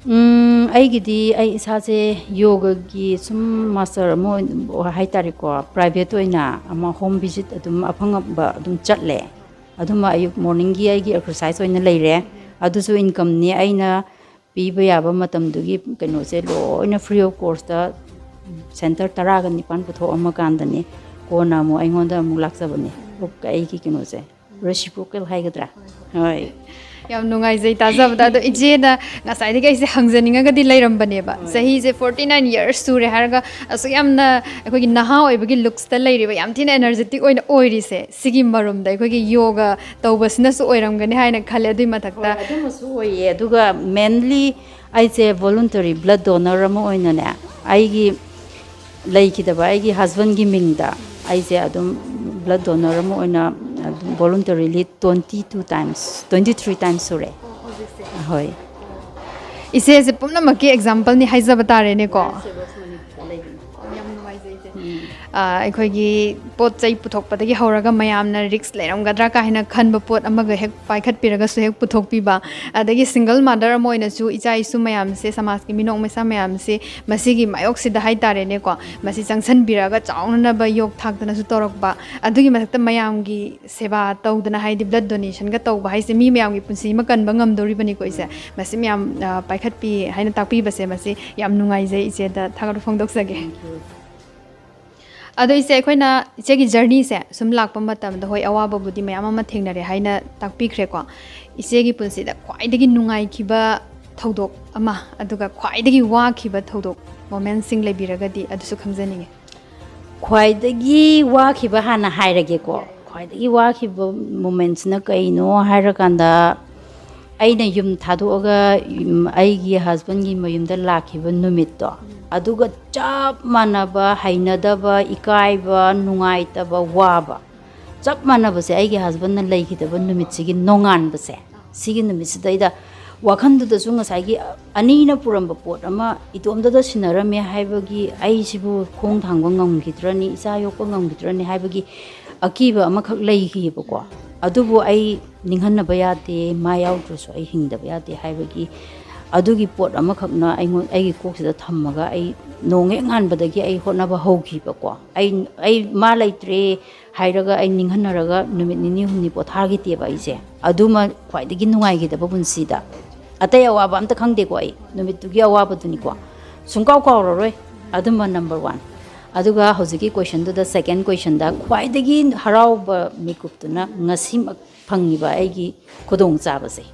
ꯎꯝ, ꯑꯩꯒꯤꯗꯤ ꯑꯩ ꯏꯁꯥꯁꯦ ꯌꯣꯒꯒꯤ ꯁꯨꯝ ꯃꯥꯁꯇꯔ ꯑꯃ ꯑꯣꯏ-, ꯍꯥꯏꯇꯥꯔꯦꯀꯣ, ꯄ꯭ꯔꯥꯏꯚꯦꯠ ꯑꯣꯏꯅ ꯑꯃ ꯍꯣꯝ ꯚꯤꯖꯤꯠ ꯑꯗꯨꯝ ꯑꯐꯪꯕ ꯑꯗꯨꯝ ꯆꯠꯂꯦ꯫ ꯑꯗꯨꯃ ꯑꯌꯨꯛ ꯃꯣꯔꯅꯤꯡꯒꯤ ꯑꯩꯒꯤ ꯑꯦꯛꯁꯔꯁꯥꯏꯁ ꯑꯣꯏꯅ ꯂꯩꯔꯦ꯫ ꯑꯗꯨꯁꯨ ꯏꯟꯀꯝꯅꯤ, ꯑꯩꯅ ꯄꯤꯕ ꯌꯥꯕ ꯃꯇꯝꯗꯨꯒꯤ ꯀꯩꯅꯣꯁꯦ ꯂꯣꯏꯅ ꯐ꯭ꯔꯤ ꯑꯣꯐ ꯀꯣꯁꯇ ꯁꯦꯟꯇꯔ ꯇꯔꯥꯒ ꯅꯤꯄꯥꯟ ꯄꯨꯊꯣꯛꯑꯝꯃꯀꯥꯟꯗꯅꯤ ꯀꯣꯟꯅ ꯑꯃꯨꯛ ꯑꯩꯉꯣꯟꯗ ꯑꯃꯨꯛ ꯂꯥꯛꯆꯕꯅꯤ ꯑꯩꯒꯤ ꯀꯩꯅꯣꯁꯦ, ꯔꯦꯁꯤꯄ꯭ꯔꯣꯀꯦꯜ ꯍꯥꯏꯒꯗ꯭ꯔꯥ? ꯍꯣꯏ꯫ ꯌꯥꯝ ꯅꯨꯡꯉꯥꯏꯖꯩ ꯇꯥꯖꯕꯗ꯫ ꯑꯗꯣ ꯏꯆꯦꯅ ꯉꯁꯥꯏꯗꯒꯤ ꯑꯩꯁꯦ ꯍꯪꯖꯅꯤꯡꯉꯒꯗꯤ ꯂꯩꯔꯝꯕꯅꯦꯕ, ꯆꯍꯤꯁꯦ ꯐꯣꯔꯇꯤ ꯅꯥꯏꯟ ꯌꯔꯁ ꯁꯨꯔꯦ ꯍꯥꯏꯔꯒ ꯑꯁꯨꯛ ꯌꯥꯝꯅ ꯑꯩꯈꯣꯏꯒꯤ ꯅꯍꯥ ꯑꯣꯏꯕꯒꯤ ꯂꯨꯛꯁꯇ ꯂꯩꯔꯤꯕ, ꯌꯥꯝ ꯊꯤꯅ ꯑꯦꯅꯔꯖꯦꯇꯤꯛ ꯑꯣꯏꯅ ꯑꯣꯏꯔꯤꯁꯦ, ꯁꯤꯒꯤ ꯃꯔꯨꯝꯗ ꯑꯩꯈꯣꯏꯒꯤ ꯌꯣꯒ ꯇꯧꯕꯁꯤꯅꯁꯨ ꯑꯣꯏꯔꯝꯒꯅꯤ ꯍꯥꯏꯅ ꯈꯜꯂꯦ꯫ ꯑꯗꯨꯒꯤ ꯃꯊꯛꯇ ꯑꯗꯨꯃꯁꯨ ꯑꯣꯏꯌꯦ꯫ ꯑꯗꯨꯒ ꯃꯦꯟꯂꯤ ꯑꯩꯁꯦ ꯚꯣꯂꯨꯟꯇꯔꯤ ꯕ꯭ꯂꯠ ꯗꯣꯅꯔ ꯑꯃ ꯑꯣꯏꯅꯅꯦ, ꯑꯩꯒꯤ ꯂꯩꯈꯤꯗꯕ ꯑꯩꯒꯤ ꯍꯁꯕꯦꯟꯒꯤ ꯃꯤꯡꯗ ꯑꯩꯁꯦ ꯑꯗꯨꯝ ꯕ꯭ꯂꯠ ꯗꯣꯅꯔ ꯑꯃ ꯑꯣꯏꯅ ꯑꯗꯨꯝ voluntarily twenty two times, twenty three times ꯁꯨꯔꯦ꯫ ꯍꯣꯏ꯫ ꯏꯆꯦꯁꯦ ꯄꯨꯝꯅꯃꯛꯀꯤ ꯑꯦꯛꯖꯥꯝꯄꯜꯅꯤ ꯍꯥꯏꯖꯕ ꯇꯥꯔꯦꯅꯦꯀꯣ꯫ ꯑ, ꯑꯩꯈꯣꯏꯒꯤ ꯄꯣꯠ ꯆꯩ ꯄꯨꯊꯣꯛꯄꯗꯒꯤ ꯍꯧꯔꯒ ꯃꯌꯥꯝꯅ ꯔꯤꯛꯁ ꯂꯩꯔꯝꯒꯗ꯭ꯔꯥ ꯀꯥꯏꯅ ꯈꯟꯕ ꯄꯣꯠ ꯑꯃꯒ ꯍꯦꯛ ꯄꯥꯏꯈꯠꯄꯤꯔꯒꯁꯨ ꯍꯦꯛ ꯄꯨꯊꯣꯛꯄꯤꯕ, ꯑꯗꯒꯤ ꯁꯤꯡꯒꯜ ꯃꯥꯗꯔ ꯑꯃ ꯑꯣꯏꯅꯁꯨ ꯏꯆꯥ ꯏꯁꯨ ꯃꯌꯥꯝꯁꯦ, ꯁꯃꯥꯖꯀꯤ ꯃꯤꯅꯣꯛ ꯃꯩꯁꯥ ꯃꯌꯥꯝꯁꯦ ꯃꯁꯤꯒꯤ ꯃꯥꯌꯣꯛꯁꯤꯗ ꯍꯥꯏꯇꯥꯔꯦꯅꯦꯀꯣ, ꯃꯁꯤ ꯆꯪꯁꯤꯟꯕꯤꯔꯒ ꯆꯥꯎꯅꯅꯕ ꯌꯣꯛ ꯊꯥꯛꯇꯅꯁꯨ ꯇꯧꯔꯛꯄ, ꯑꯗꯨꯒꯤ ꯃꯊꯛꯇ ꯃꯌꯥꯝꯒꯤ ꯁꯦꯕꯥ ꯇꯧꯗꯅ, ꯍꯥꯏꯗꯤ ꯕ꯭ꯂꯠ ꯗꯣꯅꯦꯁꯟꯒ ꯇꯧꯕ ꯍꯥꯏꯁꯦ ꯃꯤ ꯃꯌꯥꯝꯒꯤ ꯄꯨꯟꯁꯤ ꯑꯃ ꯀꯟꯕ ꯉꯝꯗꯧꯔꯤꯕꯅꯤꯀꯣ ꯏꯆꯦ꯫ ꯃꯁꯤ ꯃꯌꯥꯝ, ꯑ, ꯄꯥꯏꯈꯠꯄꯤ ꯍꯥꯏꯅ ꯇꯥꯛꯄꯤꯕꯁꯦ, ꯃꯁꯤ ꯌꯥꯝ ꯅꯨꯡꯉꯥꯏꯖꯩ ꯏꯆꯦꯗ ꯊꯥꯒꯠꯄ ꯐꯣꯡꯗꯣꯛꯆꯒꯦ꯫ ꯑꯗꯣ ꯏꯆꯦ, ꯑꯩꯈꯣꯏꯅ ꯏꯆꯦꯒꯤ ꯖꯔꯅꯤꯁꯦ ꯁꯨꯝ ꯂꯥꯛꯄ ꯃꯇꯝꯗ, ꯍꯣꯏ, ꯑꯋꯥꯕꯕꯨꯗꯤ ꯃꯌꯥꯝ ꯑꯃ ꯊꯦꯡꯅꯔꯦ ꯍꯥꯏꯅ ꯇꯥꯛꯄꯤꯈ꯭ꯔꯦꯀꯣ꯫ ꯏꯆꯦꯒꯤ ꯄꯨꯟꯁꯤꯗ ꯈ꯭ꯋꯥꯏꯗꯒꯤ ꯅꯨꯡꯉꯥꯏꯈꯤꯕ ꯊꯧꯗꯣꯛ ꯑꯃ, ꯑꯗꯨꯒ ꯈ꯭ꯋꯥꯏꯗꯒꯤ ꯋꯥꯈꯤꯕ ꯊꯧꯗꯣꯛ, ꯃꯣꯃꯦꯟꯁꯤꯡ ꯂꯩꯕꯤꯔꯒꯗꯤ ꯑꯗꯨꯁꯨ ꯈꯪꯖꯅꯤꯡꯉꯤ꯫ ꯈ꯭ꯋꯥꯏꯗꯒꯤ ꯋꯥꯈꯤꯕ ꯍꯥꯟꯅ ꯍꯥꯏꯔꯒꯦꯀꯣ꯫ ꯈ꯭ꯋꯥꯏꯗꯒꯤ ꯋꯥꯈꯤꯕ ꯃꯣꯃꯦꯟꯁꯤꯅ ꯀꯩꯅꯣ ꯍꯥꯏꯔꯀꯥꯟꯗ, ꯑꯩꯅ ꯌꯨꯝ ꯊꯥꯗꯣꯛꯑꯒ, ꯎꯝ, ꯑꯩꯒꯤ ꯍꯁꯕꯦꯟꯒꯤ ꯃꯌꯨꯝꯗ ꯂꯥꯛꯈꯤꯕ ꯅꯨꯃꯤꯠꯇꯣ, ꯑꯗꯨꯒ ꯆꯞ ꯃꯥꯟꯅꯕ ꯍꯩꯅꯗꯕ, ꯏꯀꯥꯏꯕ, ꯅꯨꯡꯉꯥꯏꯇꯕ, ꯋꯥꯕ, ꯆꯞ ꯃꯥꯟꯅꯕꯁꯦ ꯑꯩꯒꯤ ꯍꯁꯕꯦꯟꯅ ꯂꯩꯈꯤꯗꯕ ꯅꯨꯃꯤꯠꯁꯤꯒꯤ ꯅꯣꯡꯉꯥꯟꯕꯁꯦ, ꯁꯤꯒꯤ ꯅꯨꯃꯤꯠꯁꯤꯗꯩꯗ ꯋꯥꯈꯜꯗꯨꯗꯁꯨ ꯉꯁꯥꯏꯒꯤ ꯑꯅꯤꯅ ꯄꯨꯔꯝꯕ ꯄꯣꯠ ꯑꯃ ꯏꯇꯣꯝꯇꯗ ꯁꯤꯟꯅꯔꯝꯃꯦ ꯍꯥꯏꯕꯒꯤ, ꯑꯩꯁꯤꯕꯨ ꯈꯣꯡ ꯊꯥꯡꯕ ꯉꯝꯈꯤꯗ꯭ꯔꯅꯤ, ꯏꯆꯥ ꯌꯣꯛꯄ ꯉꯝꯈꯤꯗ꯭ꯔꯅꯤ ꯍꯥꯏꯕꯒꯤ ꯑꯀꯤꯕ ꯑꯃꯈꯛ ꯂꯩꯈꯤꯑꯕꯀꯣ꯫ ꯑꯗꯨꯕꯨ ꯑꯩ ꯅꯤꯡꯍꯟꯅꯕ ꯌꯥꯗꯦ, ꯃꯥ ꯌꯥꯎꯗ꯭ꯔꯁꯨ ꯑꯩ ꯍꯤꯡꯗꯕ ꯌꯥꯗꯦ ꯍꯥꯏꯕꯒꯤ ꯑꯗꯨꯒꯤ ꯄꯣꯠ ꯑꯃꯈꯛꯅ ꯑꯩꯉꯣꯟ-, ꯑꯩꯒꯤ ꯀꯣꯛꯁꯤꯗ ꯊꯝꯃꯒ ꯑꯩ ꯅꯣꯡ ꯍꯦꯛ ꯉꯥꯟꯕꯗꯒꯤ ꯑꯩ ꯍꯣꯠꯅꯕ ꯍꯧꯈꯤꯕꯀꯣ꯫ ꯑꯩ, ꯑꯩ ꯃꯥ ꯂꯩꯇ꯭ꯔꯦ ꯍꯥꯏꯔꯒ ꯑꯩ ꯅꯤꯡꯍꯟꯅꯔꯒ ꯅꯨꯃꯤꯠ ꯅꯤꯅꯤ ꯍꯨꯝꯅꯤ ꯄꯣꯊꯥꯈꯤꯗꯦꯕ ꯑꯩꯁꯦ꯫ ꯑꯗꯨꯃ ꯈ꯭ꯋꯥꯏꯗꯒꯤ ꯅꯨꯡꯉꯥꯏꯈꯤꯗꯕ ꯄꯨꯟꯁꯤꯗ꯫ ꯑꯇꯩ ꯑꯋꯥꯕ ꯑꯝꯇ ꯈꯪꯗꯦꯀꯣ ꯑꯩ, ꯅꯨꯃꯤꯠꯇꯨꯒꯤ ꯑꯋꯥꯕꯗꯨꯅꯤꯀꯣ꯫ ꯁꯨꯡꯀꯥꯎ ꯀꯥꯎꯔꯔꯣꯏ꯫ ꯑꯗꯨꯃ ꯅꯝꯕꯔ ꯋꯥꯟ꯫ ꯑꯗꯨꯒ ꯍꯧꯖꯤꯛꯀꯤ ꯀꯣꯏꯁꯟꯗꯨꯗ, ꯁꯦꯀꯦꯟ ꯀꯣꯏꯁꯟꯗ, ꯈ꯭ꯋꯥꯏꯗꯒꯤ ꯍꯔꯥꯎꯕ ꯃꯤꯀꯨꯞꯇꯨꯅ ꯉꯁꯤꯃꯛ ꯐꯪꯉꯤꯕ ꯑꯩꯒꯤ ꯈꯨꯗꯣꯡꯆꯥꯕꯁꯦ꯫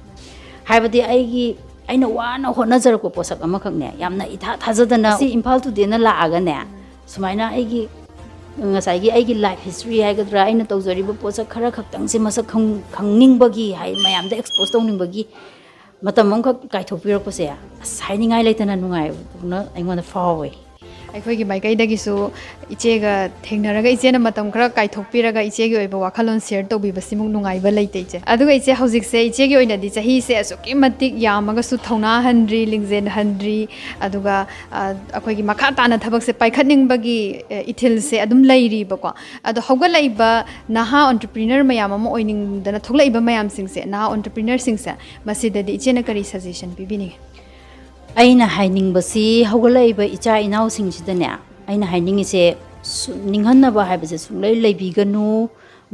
ꯍꯥꯏꯕꯗꯤ ꯑꯩꯒꯤ, ꯑꯩꯅ ꯋꯥꯅ ꯍꯣꯠꯅꯖꯔꯛꯄ ꯄꯣꯠꯁꯛ ꯑꯃꯈꯛꯅꯦ, ꯌꯥꯝꯅ ꯏꯊꯥ ꯊꯥꯖꯗꯅ ꯁꯤ ꯏꯝꯐꯥꯜ ꯇꯨꯗꯦꯅ ꯂꯥꯛꯑꯒꯅꯦ, ꯁꯨꯃꯥꯏꯅ ꯑꯩꯒꯤ ꯉꯁꯥꯏꯒꯤ ꯑꯩꯒꯤ ꯂꯥꯏꯐ ꯍꯤꯁꯇ꯭ꯔꯤ ꯍꯥꯏꯒꯗ꯭ꯔꯥ, ꯑꯩꯅ ꯇꯧꯖꯔꯤꯕ ꯄꯣꯠꯁꯛ ꯈꯔ ꯈꯛꯇꯪꯁꯦ ꯃꯁꯛ ꯈꯪ-, ꯈꯪꯅꯤꯡꯕꯒꯤ, ꯍꯥꯏ, ꯃꯌꯥꯝꯗ ꯑꯦꯛꯁꯄꯣꯖ ꯇꯧꯅꯤꯡꯕꯒꯤ ꯃꯇꯝ ꯑꯃꯈꯛ ꯀꯥꯏꯊꯣꯛꯄꯤꯔꯛꯄꯁꯦ, ꯑꯁ, ꯍꯥꯏꯅꯤꯡꯉꯥꯏ ꯂꯩꯇꯅ ꯅꯨꯡꯉꯥꯏꯕꯗꯧꯅ ꯑꯩꯉꯣꯟꯗ ꯐꯥꯎꯋꯦ꯫ ꯑꯩꯈꯣꯏꯒꯤ ꯃꯥꯏꯀꯩꯗꯒꯤꯁꯨ ꯏꯆꯦꯒ ꯊꯦꯡꯅꯔꯒ, ꯏꯆꯦꯅ ꯃꯇꯝ ꯈꯔ ꯀꯥꯏꯊꯣꯛꯄꯤꯔꯒ, ꯏꯆꯦꯒꯤ ꯑꯣꯏꯕ ꯋꯥꯈꯜꯂꯣꯟ ꯁꯤꯌꯔ ꯇꯧꯕꯤꯕꯁꯤꯃꯨꯛ ꯅꯨꯡꯉꯥꯏꯕ ꯂꯩꯇꯦ, ꯏꯆꯦ꯫ ꯑꯗꯨꯒ ꯏꯆꯦ, ꯍꯧꯖꯤꯛꯁꯦ ꯏꯆꯦꯒꯤ ꯑꯣꯏꯅꯗꯤ ꯆꯍꯤꯁꯦ ꯑꯁꯨꯛꯀꯤ ꯃꯇꯤꯛ ꯌꯥꯝꯃꯒꯁꯨ ꯊꯧꯅꯥ ꯍꯟꯗ꯭ꯔꯤ, ꯂꯤꯡꯖꯦꯜ ꯍꯟꯗ꯭ꯔꯤ, ꯑꯗꯨꯒ, ꯑ, ꯑꯩꯈꯣꯏꯒꯤ ꯃꯈꯥ ꯇꯥꯅ ꯊꯕꯛꯁꯦ ꯄꯥꯏꯈꯠꯅꯤꯡꯕꯒꯤ, ꯑ, ꯏꯊꯤꯜꯁꯦ ꯑꯗꯨꯝ ꯂꯩꯔꯤꯕꯀꯣ꯫ ꯑꯗꯣ ꯍꯧꯒꯠꯂꯛꯏꯕ ꯅꯍꯥ ꯑꯣꯟꯇꯔꯄ꯭ꯔꯤꯅꯔ ꯃꯌꯥꯝ ꯑꯃ ꯑꯣꯏꯅꯤꯡꯗꯅ ꯊꯣꯛꯂꯛꯏꯕ ꯃꯌꯥꯝꯁꯤꯡꯁꯦ, ꯅꯍꯥ ꯑꯣꯟꯇꯔꯄ꯭ꯔꯤꯅꯔꯁꯤꯡꯁꯦ, ꯃꯁꯤꯗꯗꯤ ꯏꯆꯦꯅ ꯀꯔꯤ ꯁꯖꯦꯁꯟ ꯄꯤꯕꯤꯅꯤꯡꯉꯤ? ꯑꯩꯅ ꯍꯥꯏꯅꯤꯡꯕꯁꯤ, ꯍꯧꯒꯠꯂꯛꯏꯕ ꯏꯆꯥ ꯏꯅꯥꯎꯁꯤꯡꯁꯤꯗꯅꯦ, ꯑꯩꯅ ꯍꯥꯏꯅꯤꯡꯉꯤꯁꯦ, ꯁꯨ-, ꯅꯤꯡꯍꯟꯅꯕ ꯍꯥꯏꯕꯁꯦ ꯁꯨꯡꯂꯩ ꯂꯩꯕꯤꯒꯅꯨ꯫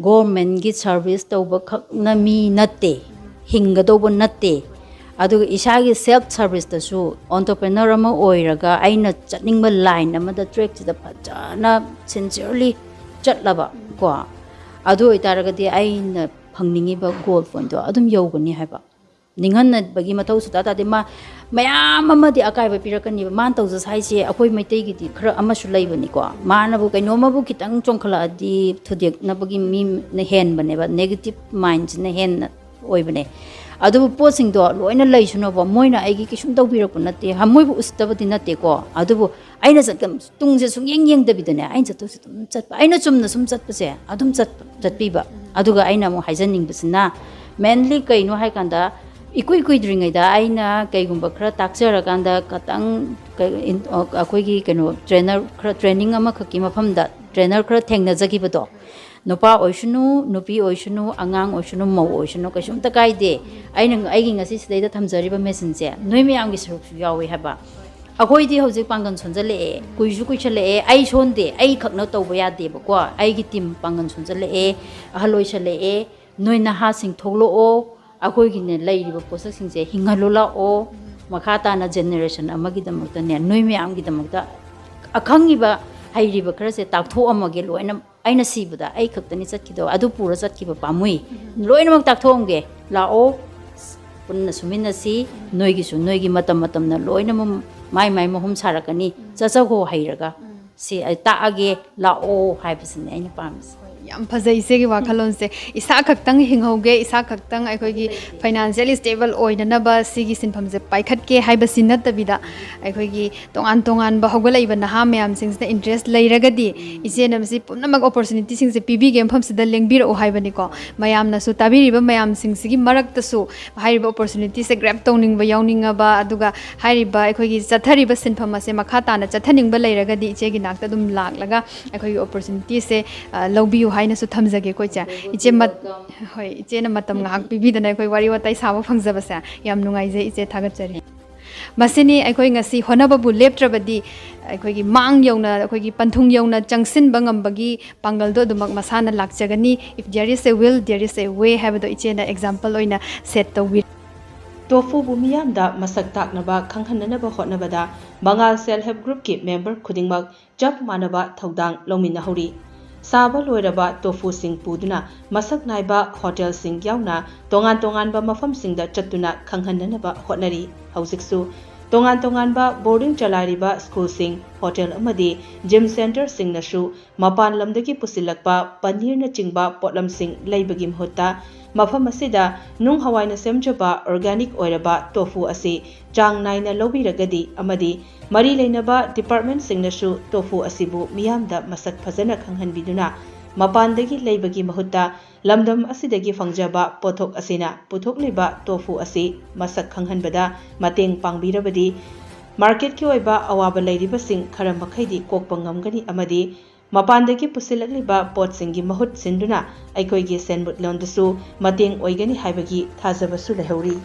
ꯒꯣꯔꯃꯦꯟꯒꯤ ꯁꯥꯔꯚꯤꯁ ꯇꯧꯕꯈꯛꯅ ꯃꯤ ꯅꯠꯇꯦ, ꯍꯤꯡꯒꯗꯧꯕ ꯅꯠꯇꯦ꯫ ꯑꯗꯨꯒ ꯏꯁꯥꯒꯤ ꯁꯦꯜꯐ ꯁꯥꯔꯚꯤꯁꯇꯁꯨ ꯑꯣꯟꯇꯔꯄ꯭ꯔꯦꯅꯔ ꯑꯃ ꯑꯣꯏꯔꯒ ꯑꯩꯅ ꯆꯠꯅꯤꯡꯕ ꯂꯥꯏꯟ ꯑꯃꯗ, ꯇ꯭ꯔꯦꯛꯁꯤꯗ ꯐꯖꯅ ꯁꯤꯟꯁꯤꯌꯔꯂꯤ ꯆꯠꯂꯕ ꯀꯣ, ꯑꯗꯨ ꯑꯣꯏꯇꯥꯔꯒꯗꯤ ꯑꯩꯅ ꯐꯪꯅꯤꯡꯉꯤꯕ ꯒꯣꯜ ꯄꯣꯏꯟꯠꯇꯣ ꯑꯗꯨꯝ ꯌꯧꯒꯅꯤ ꯍꯥꯏꯕ꯫ ꯅꯤꯡꯍꯟꯅꯕꯒꯤ ꯃꯊꯧ ꯁꯨꯇꯥ ꯇꯥꯗꯦ꯫ ꯃꯥ ꯃꯌꯥꯝ ꯑꯃꯗꯤ ꯑꯀꯥꯏꯕ ꯄꯤꯔꯛꯀꯅꯤꯕ꯫ ꯃꯥꯅ ꯇꯧꯖꯁ ꯍꯥꯏꯁꯦ ꯑꯩꯈꯣꯏ ꯃꯩꯇꯩꯒꯤꯗꯤ ꯈꯔ ꯑꯃꯁꯨ ꯂꯩꯕꯅꯤꯀꯣ꯫ ꯃꯥꯅꯕꯨ ꯀꯩꯅꯣꯝꯃꯕꯨ ꯈꯤꯇꯪ ꯆꯣꯡꯈꯠꯂꯛꯑꯗꯤ ꯊꯨꯗꯦꯛꯅꯕꯒꯤ ꯃꯤꯅ ꯍꯦꯟꯕꯅꯦꯕ, negative mindꯁꯤꯅ ꯍꯦꯟꯅ ꯑꯣꯏꯕꯅꯦ꯫ ꯑꯗꯨꯕꯨ ꯄꯣꯠꯁꯤꯡꯗꯣ ꯂꯣꯏꯅ ꯂꯩꯁꯅꯨꯕ, ꯃꯣꯏꯅ ꯑꯩꯒꯤ ꯀꯩꯁꯨꯝ ꯇꯧꯕꯤꯔꯛꯄ ꯅꯠꯇꯦ, ꯍ-, ꯃꯣꯏꯕꯨ ꯎꯁꯤꯠꯇꯕꯗꯤ ꯅꯠꯇꯦꯀꯣ꯫ ꯑꯗꯨꯕꯨ ꯑꯩꯅ ꯆꯠꯀ-, ꯇꯨꯡꯁꯦ ꯁꯨꯡꯌꯦꯡ ꯌꯦꯡꯗꯕꯤꯗꯅꯦ, ꯑꯩꯅ ꯆꯠꯇꯣꯏꯁꯦ ꯑꯗꯨꯝ ꯆꯠꯄ, ꯑꯩꯅ ꯆꯨꯝꯅ ꯁꯨꯝ ꯆꯠꯄꯁꯦ ꯑꯗꯨꯝ ꯆꯠꯄ, ꯆꯠꯄꯤꯕ꯫ ꯑꯗꯨꯒ ꯑꯩꯅ ꯑꯃꯨꯛ ꯍꯥꯏꯖꯅꯤꯡꯕꯁꯤꯅ, mainly ꯀꯩꯅꯣ ꯍꯥꯏꯀꯥꯟꯗ, ꯏꯀꯨꯏ ꯀꯨꯏꯗ꯭ꯔꯤꯉꯩꯗ ꯑꯩꯅ ꯀꯩꯒꯨꯝꯕ ꯈꯔ ꯇꯥꯛꯆꯔꯀꯥꯟꯗ ꯈꯇꯪ ꯀ-, ꯏꯟ-, ꯑ, ꯑꯩꯈꯣꯏꯒꯤ ꯀꯩꯅꯣ trainer ꯈꯔ, training ꯑꯃꯈꯛꯀꯤ ꯃꯐꯝꯗ trainer ꯈꯔ ꯊꯦꯡꯅꯖꯈꯤꯕꯗꯣ, ꯅꯨꯄꯥ ꯑꯣꯏꯁꯅꯨ, ꯅꯨꯄꯤ ꯑꯣꯏꯁꯅꯨ, ꯑꯉꯥꯡ ꯑꯣꯏꯁꯅꯨ, ꯃꯧ ꯑꯣꯏꯁꯅꯨ, ꯀꯩꯁꯨꯝꯇ ꯀꯥꯏꯗꯦ꯫ ꯑꯩꯅ, ꯑꯩꯒꯤ ꯉꯁꯤ ꯁꯤꯗꯩꯗ ꯊꯝꯖꯔꯤꯕ messageꯁꯦ ꯅꯣꯏ ꯃꯌꯥꯝꯒꯤ ꯁꯔꯨꯛꯁꯨ ꯌꯥꯎꯏ ꯍꯥꯏꯕ꯫ ꯑꯩꯈꯣꯏꯗꯤ ꯍꯧꯖꯤꯛ ꯄꯥꯡꯒꯜ ꯁꯣꯟꯖꯜꯂꯛꯑꯦ, ꯀꯨꯏꯁꯨ ꯀꯨꯏꯁꯜꯂꯛꯑꯦ꯫ ꯑꯩ ꯁꯣꯟꯗꯦ, ꯑꯩ ꯈꯛꯅ ꯇꯧꯕ ꯌꯥꯗꯦꯕꯀꯣ꯫ ꯑꯩꯒꯤ team ꯄꯥꯡꯒꯜ ꯁꯣꯟꯖꯜꯂꯛꯑꯦ, ꯑꯍꯜ ꯑꯣꯏꯁꯜꯂꯛꯑꯦ꯫ ꯅꯣꯏ ꯅꯍꯥꯁꯤꯡ ꯊꯣꯛꯂꯛꯑꯣ, ꯑꯩꯈꯣꯏꯒꯤꯅꯦ ꯂꯩꯔꯤꯕ ꯄꯣꯠꯁꯛꯁꯤꯡꯁꯦ ꯍꯤꯡꯍꯜꯂꯨ ꯂꯥꯛꯑꯣ꯫ ꯃꯈꯥ ꯇꯥꯅ generation ꯑꯃꯒꯤꯗꯃꯛꯇꯅꯦ, ꯅꯣꯏ ꯃꯌꯥꯝꯒꯤꯗꯃꯛꯇ ꯑꯈꯪꯉꯤꯕ, ꯍꯩꯔꯤꯕ ꯈꯔꯁꯦ ꯇꯥꯛꯊꯣꯛꯑꯝꯃꯒꯦ ꯂꯣꯏꯅ꯫ ꯑꯩꯅ ꯁꯤꯕꯗ ꯑꯩ ꯈꯛꯇꯅꯤ ꯆꯠꯈꯤꯗꯧ, ꯑꯗꯨ ꯄꯨꯔ ꯆꯠꯈꯤꯕ ꯄꯥꯝꯃꯨꯏ꯫ ꯂꯣꯏꯅꯃꯛ ꯇꯥꯛꯊꯣꯛꯑꯝꯒꯦ ꯂꯥꯛꯑꯣ, ꯄꯨꯟꯅ ꯁꯨꯃꯤꯟꯅꯁꯤ꯫ ꯅꯣꯏꯒꯤꯁꯨ ꯅꯣꯏꯒꯤ ꯃꯇꯝ ꯃꯇꯝꯅ ꯂꯣꯏꯅꯃꯛ ꯃꯥꯏ ꯃꯥꯏ ꯃꯍꯨꯝ ꯁꯥꯔꯛꯀꯅꯤ꯫ ꯆꯠꯆꯈꯣ ꯍꯩꯔꯒ꯫ ꯁꯤ ꯑꯩ ꯇꯥꯛꯑꯒꯦ ꯂꯥꯛꯑꯣ ꯍꯥꯏꯕꯁꯤꯅꯦ ꯑꯩꯅ ꯄꯥꯝꯃꯤꯁꯦ꯫ ꯍꯣꯏ, ꯌꯥꯝ ꯐꯖꯩ ꯏꯆꯦꯒꯤ ꯋꯥꯈꯜꯂꯣꯟꯁꯦ꯫ ꯏꯁꯥ ꯈꯛꯇꯪ ꯍꯤꯡꯍꯧꯒꯦ, ꯏꯁꯥ ꯈꯛꯇꯪ ꯑꯩꯈꯣꯏꯒꯤ financially stable ꯑꯣꯏꯅꯅꯕ ꯁꯤꯒꯤ ꯁꯤꯟꯐꯝꯁꯦ ꯄꯥꯏꯈꯠꯀꯦ ꯍꯥꯏꯕꯁꯤ ꯅꯠꯇꯕꯤꯗ, ꯑꯩꯈꯣꯏꯒꯤ ꯇꯣꯉꯥꯟ ꯇꯣꯉꯥꯟꯕ ꯍꯧꯒꯠꯂꯛꯏꯕ ꯅꯍꯥ ꯃꯌꯥꯝꯁꯤꯡꯁꯤꯗ interest ꯂꯩꯔꯒꯗꯤ ꯏꯆꯦꯅ ꯃꯁꯤ ꯄꯨꯝꯅꯃꯛ opportunityꯁꯤꯡꯁꯦ ꯄꯤꯕꯤꯒꯦ, ꯃꯐꯝꯁꯤꯗ ꯂꯦꯡꯕꯤꯔꯛꯎ ꯍꯥꯏꯕꯅꯤꯀꯣ꯫ ꯃꯌꯥꯝꯅꯁꯨ, ꯇꯥꯕꯤꯔꯤꯕ ꯃꯌꯥꯝꯁꯤꯡꯁꯤꯒꯤ ꯃꯔꯛꯇꯁꯨ ꯍꯥꯏꯔꯤꯕ opportunityꯁꯦ grab ꯇꯧꯅꯤꯡꯕ ꯌꯥꯎꯅꯤꯡꯉꯕ, ꯑꯗꯨꯒ ꯍꯥꯏꯔꯤꯕ ꯑꯩꯈꯣꯏꯒꯤ ꯆꯠꯊꯔꯤꯕ ꯁꯤꯟꯐꯝ ꯑꯁꯦ ꯃꯈꯥ ꯇꯥꯅ ꯆꯠꯊꯅꯤꯡꯕ ꯂꯩꯔꯒꯗꯤ ꯏꯆꯦꯒꯤ ꯅꯥꯛꯇ ꯑꯗꯨꯝ ꯂꯥꯛꯂꯒ ꯑꯩꯈꯣꯏꯒꯤ opportunityꯁꯦ, ꯑ, ꯂꯧꯕꯤꯌꯨ ꯍꯥꯏꯅꯁꯨ ꯊꯝꯖꯒꯦꯀꯣ ꯏꯆꯦ꯫ ꯏꯆꯦ ꯃꯠ-, ꯍꯣꯏ, ꯏꯆꯦꯅ ꯃꯇꯝ ꯉꯥꯏꯍꯥꯛ ꯄꯤꯕꯤꯗꯅ ꯑꯩꯈꯣꯏ ꯋꯥꯔꯤ ꯋꯥꯇꯥꯏ ꯁꯥꯕ ꯐꯪꯖꯕꯁꯦ ꯌꯥꯝ ꯅꯨꯡꯉꯥꯏꯖꯩ ꯏꯆꯦ, ꯊꯥꯒꯠꯆꯔꯤ꯫ ꯃꯁꯤꯅꯤ ꯑꯩꯈꯣꯏ ꯉꯁꯤ ꯍꯣꯠꯅꯕꯕꯨ ꯂꯦꯞꯇ꯭ꯔꯕꯗꯤ ꯑꯩꯈꯣꯏꯒꯤ ꯃꯥꯡ ꯌꯧꯅ, ꯑꯩꯈꯣꯏꯒꯤ ꯄꯟꯊꯨꯡ ꯌꯧꯅ ꯆꯪꯁꯤꯟꯕ ꯉꯝꯕꯒꯤ ꯄꯥꯡꯒꯜꯗꯣ ꯑꯗꯨꯃꯛ ꯃꯁꯥꯅ ꯂꯥꯛꯆꯒꯅꯤ꯫ If there is a will, there is a way ꯍꯥꯏꯕꯗꯣ ꯏꯆꯦꯅ example ꯑꯣꯏꯅ set ꯇꯧꯕꯤꯔꯦ꯫ ꯇꯣꯐꯨꯕꯨ ꯃꯤꯌꯥꯝꯗ ꯃꯁꯛ ꯇꯥꯛꯅꯕ ꯈꯪꯍꯟꯅꯅꯕ ꯍꯣꯠꯅꯕꯗ ꯃꯉꯥꯜ Self Help Groupꯀꯤ member ꯈꯨꯗꯤꯡꯃꯛ ꯆꯞ ꯃꯥꯟꯅꯕ ꯊꯧꯗꯥꯡ ꯂꯧꯃꯤꯟꯅꯍꯧꯔꯤ꯫ ꯁꯥꯕ ꯂꯣꯏꯔꯕ ꯇꯣꯐꯨꯁꯤꯡ ꯄꯨꯗꯨꯅ ꯃꯁꯛ ꯅꯥꯏꯕ ꯍꯣꯇꯦꯜꯁꯤꯡ ꯌꯥꯎꯅ ꯇꯣꯉꯥꯟ ꯇꯣꯉꯥꯟꯕ ꯃꯐꯝꯁꯤꯡꯗ ꯆꯠꯇꯨꯅ ꯈꯪꯍꯟꯅꯅꯕ ꯍꯣꯠꯅꯔꯤ꯫ ꯍꯧꯖꯤꯛꯁꯨ ꯇꯣꯉꯥꯟ ꯇꯣꯉꯥꯟꯕ ꯕꯣꯔꯗꯤꯡ ꯆꯂꯥꯏꯔꯤꯕ ꯁ꯭ꯀꯨꯜꯁꯤꯡ, ꯍꯣꯇꯦꯜ ꯑꯃꯗꯤ ꯖꯤꯝ ꯁꯦꯟꯇꯔꯁꯤꯡꯅꯁꯨ ꯃꯄꯥꯟ ꯂꯝꯗꯒꯤ ꯄꯨꯁꯤꯜꯂꯛꯄ ꯄꯅꯤꯔꯅꯆꯤꯡꯕ ꯄꯣꯠꯂꯝꯁꯤꯡ ꯂꯩꯕꯒꯤ ꯃꯍꯨꯠꯇ ꯃꯐꯝ ꯑꯁꯤꯗ ꯅꯨꯡ ꯍꯋꯥꯏꯅ ꯁꯦꯝꯖꯕ ꯑꯣꯔꯒꯥꯅꯤꯛ ꯑꯣꯏꯔꯕ ꯇꯣꯐꯨ ꯑꯁꯤ ꯆꯥꯡ ꯅꯥꯏꯅ ꯂꯧꯕꯤꯔꯒꯗꯤ ꯑꯃꯗꯤ ꯃꯔꯤ ꯂꯩꯅꯕ ꯗꯤꯄꯥꯔꯠꯃꯦꯟꯠꯁꯤꯡꯅꯁꯨ ꯇꯣꯐꯨ ꯑꯁꯤꯕꯨ ꯃꯤꯌꯥꯝꯗ ꯃꯁꯛ ꯐꯖꯅ ꯈꯪꯍꯟꯕꯤꯗꯨꯅ ꯃꯄꯥꯟꯗꯒꯤ ꯂꯩꯕꯒꯤ ꯃꯍꯨꯠꯇ ꯂꯝꯗꯝ ꯑꯁꯤꯗꯒꯤ ꯐꯪꯖꯕ ꯄꯣꯠꯊꯣꯛ ꯑꯁꯤꯅ ꯄꯨꯊꯣꯛꯂꯤꯕ ꯇꯣꯐꯨ ꯑꯁꯤ ꯃꯁꯛ ꯈꯪꯍꯟꯕꯗ ꯃꯇꯦꯡ ꯄꯥꯡꯕꯤꯔꯕꯗꯤ ꯃꯥꯔꯀꯦꯠꯀꯤ ꯑꯣꯏꯕ ꯑꯋꯥꯕ ꯂꯩꯔꯤꯕꯁꯤꯡ ꯈꯔ ꯃꯈꯩꯗꯤ ꯀꯣꯛꯄ ꯉꯝꯒꯅꯤ ꯑꯃꯗꯤ ꯃꯄꯥꯟꯗꯒꯤ ꯄꯨꯁꯤꯜꯂꯛꯂꯤꯕ ꯄꯣꯠꯁꯤꯡꯒꯤ ꯃꯍꯨꯠ ꯁꯤꯟꯗꯨꯅ ꯑꯩꯈꯣꯏꯒꯤ ꯁꯦꯟꯃꯤꯠꯂꯣꯟꯗꯁꯨ ꯃꯇꯦꯡ ꯑꯣꯏꯒꯅꯤ ꯍꯥꯏꯕꯒꯤ ꯊꯥꯖꯕꯁꯨ ꯂꯩꯍꯧꯔꯤ꯫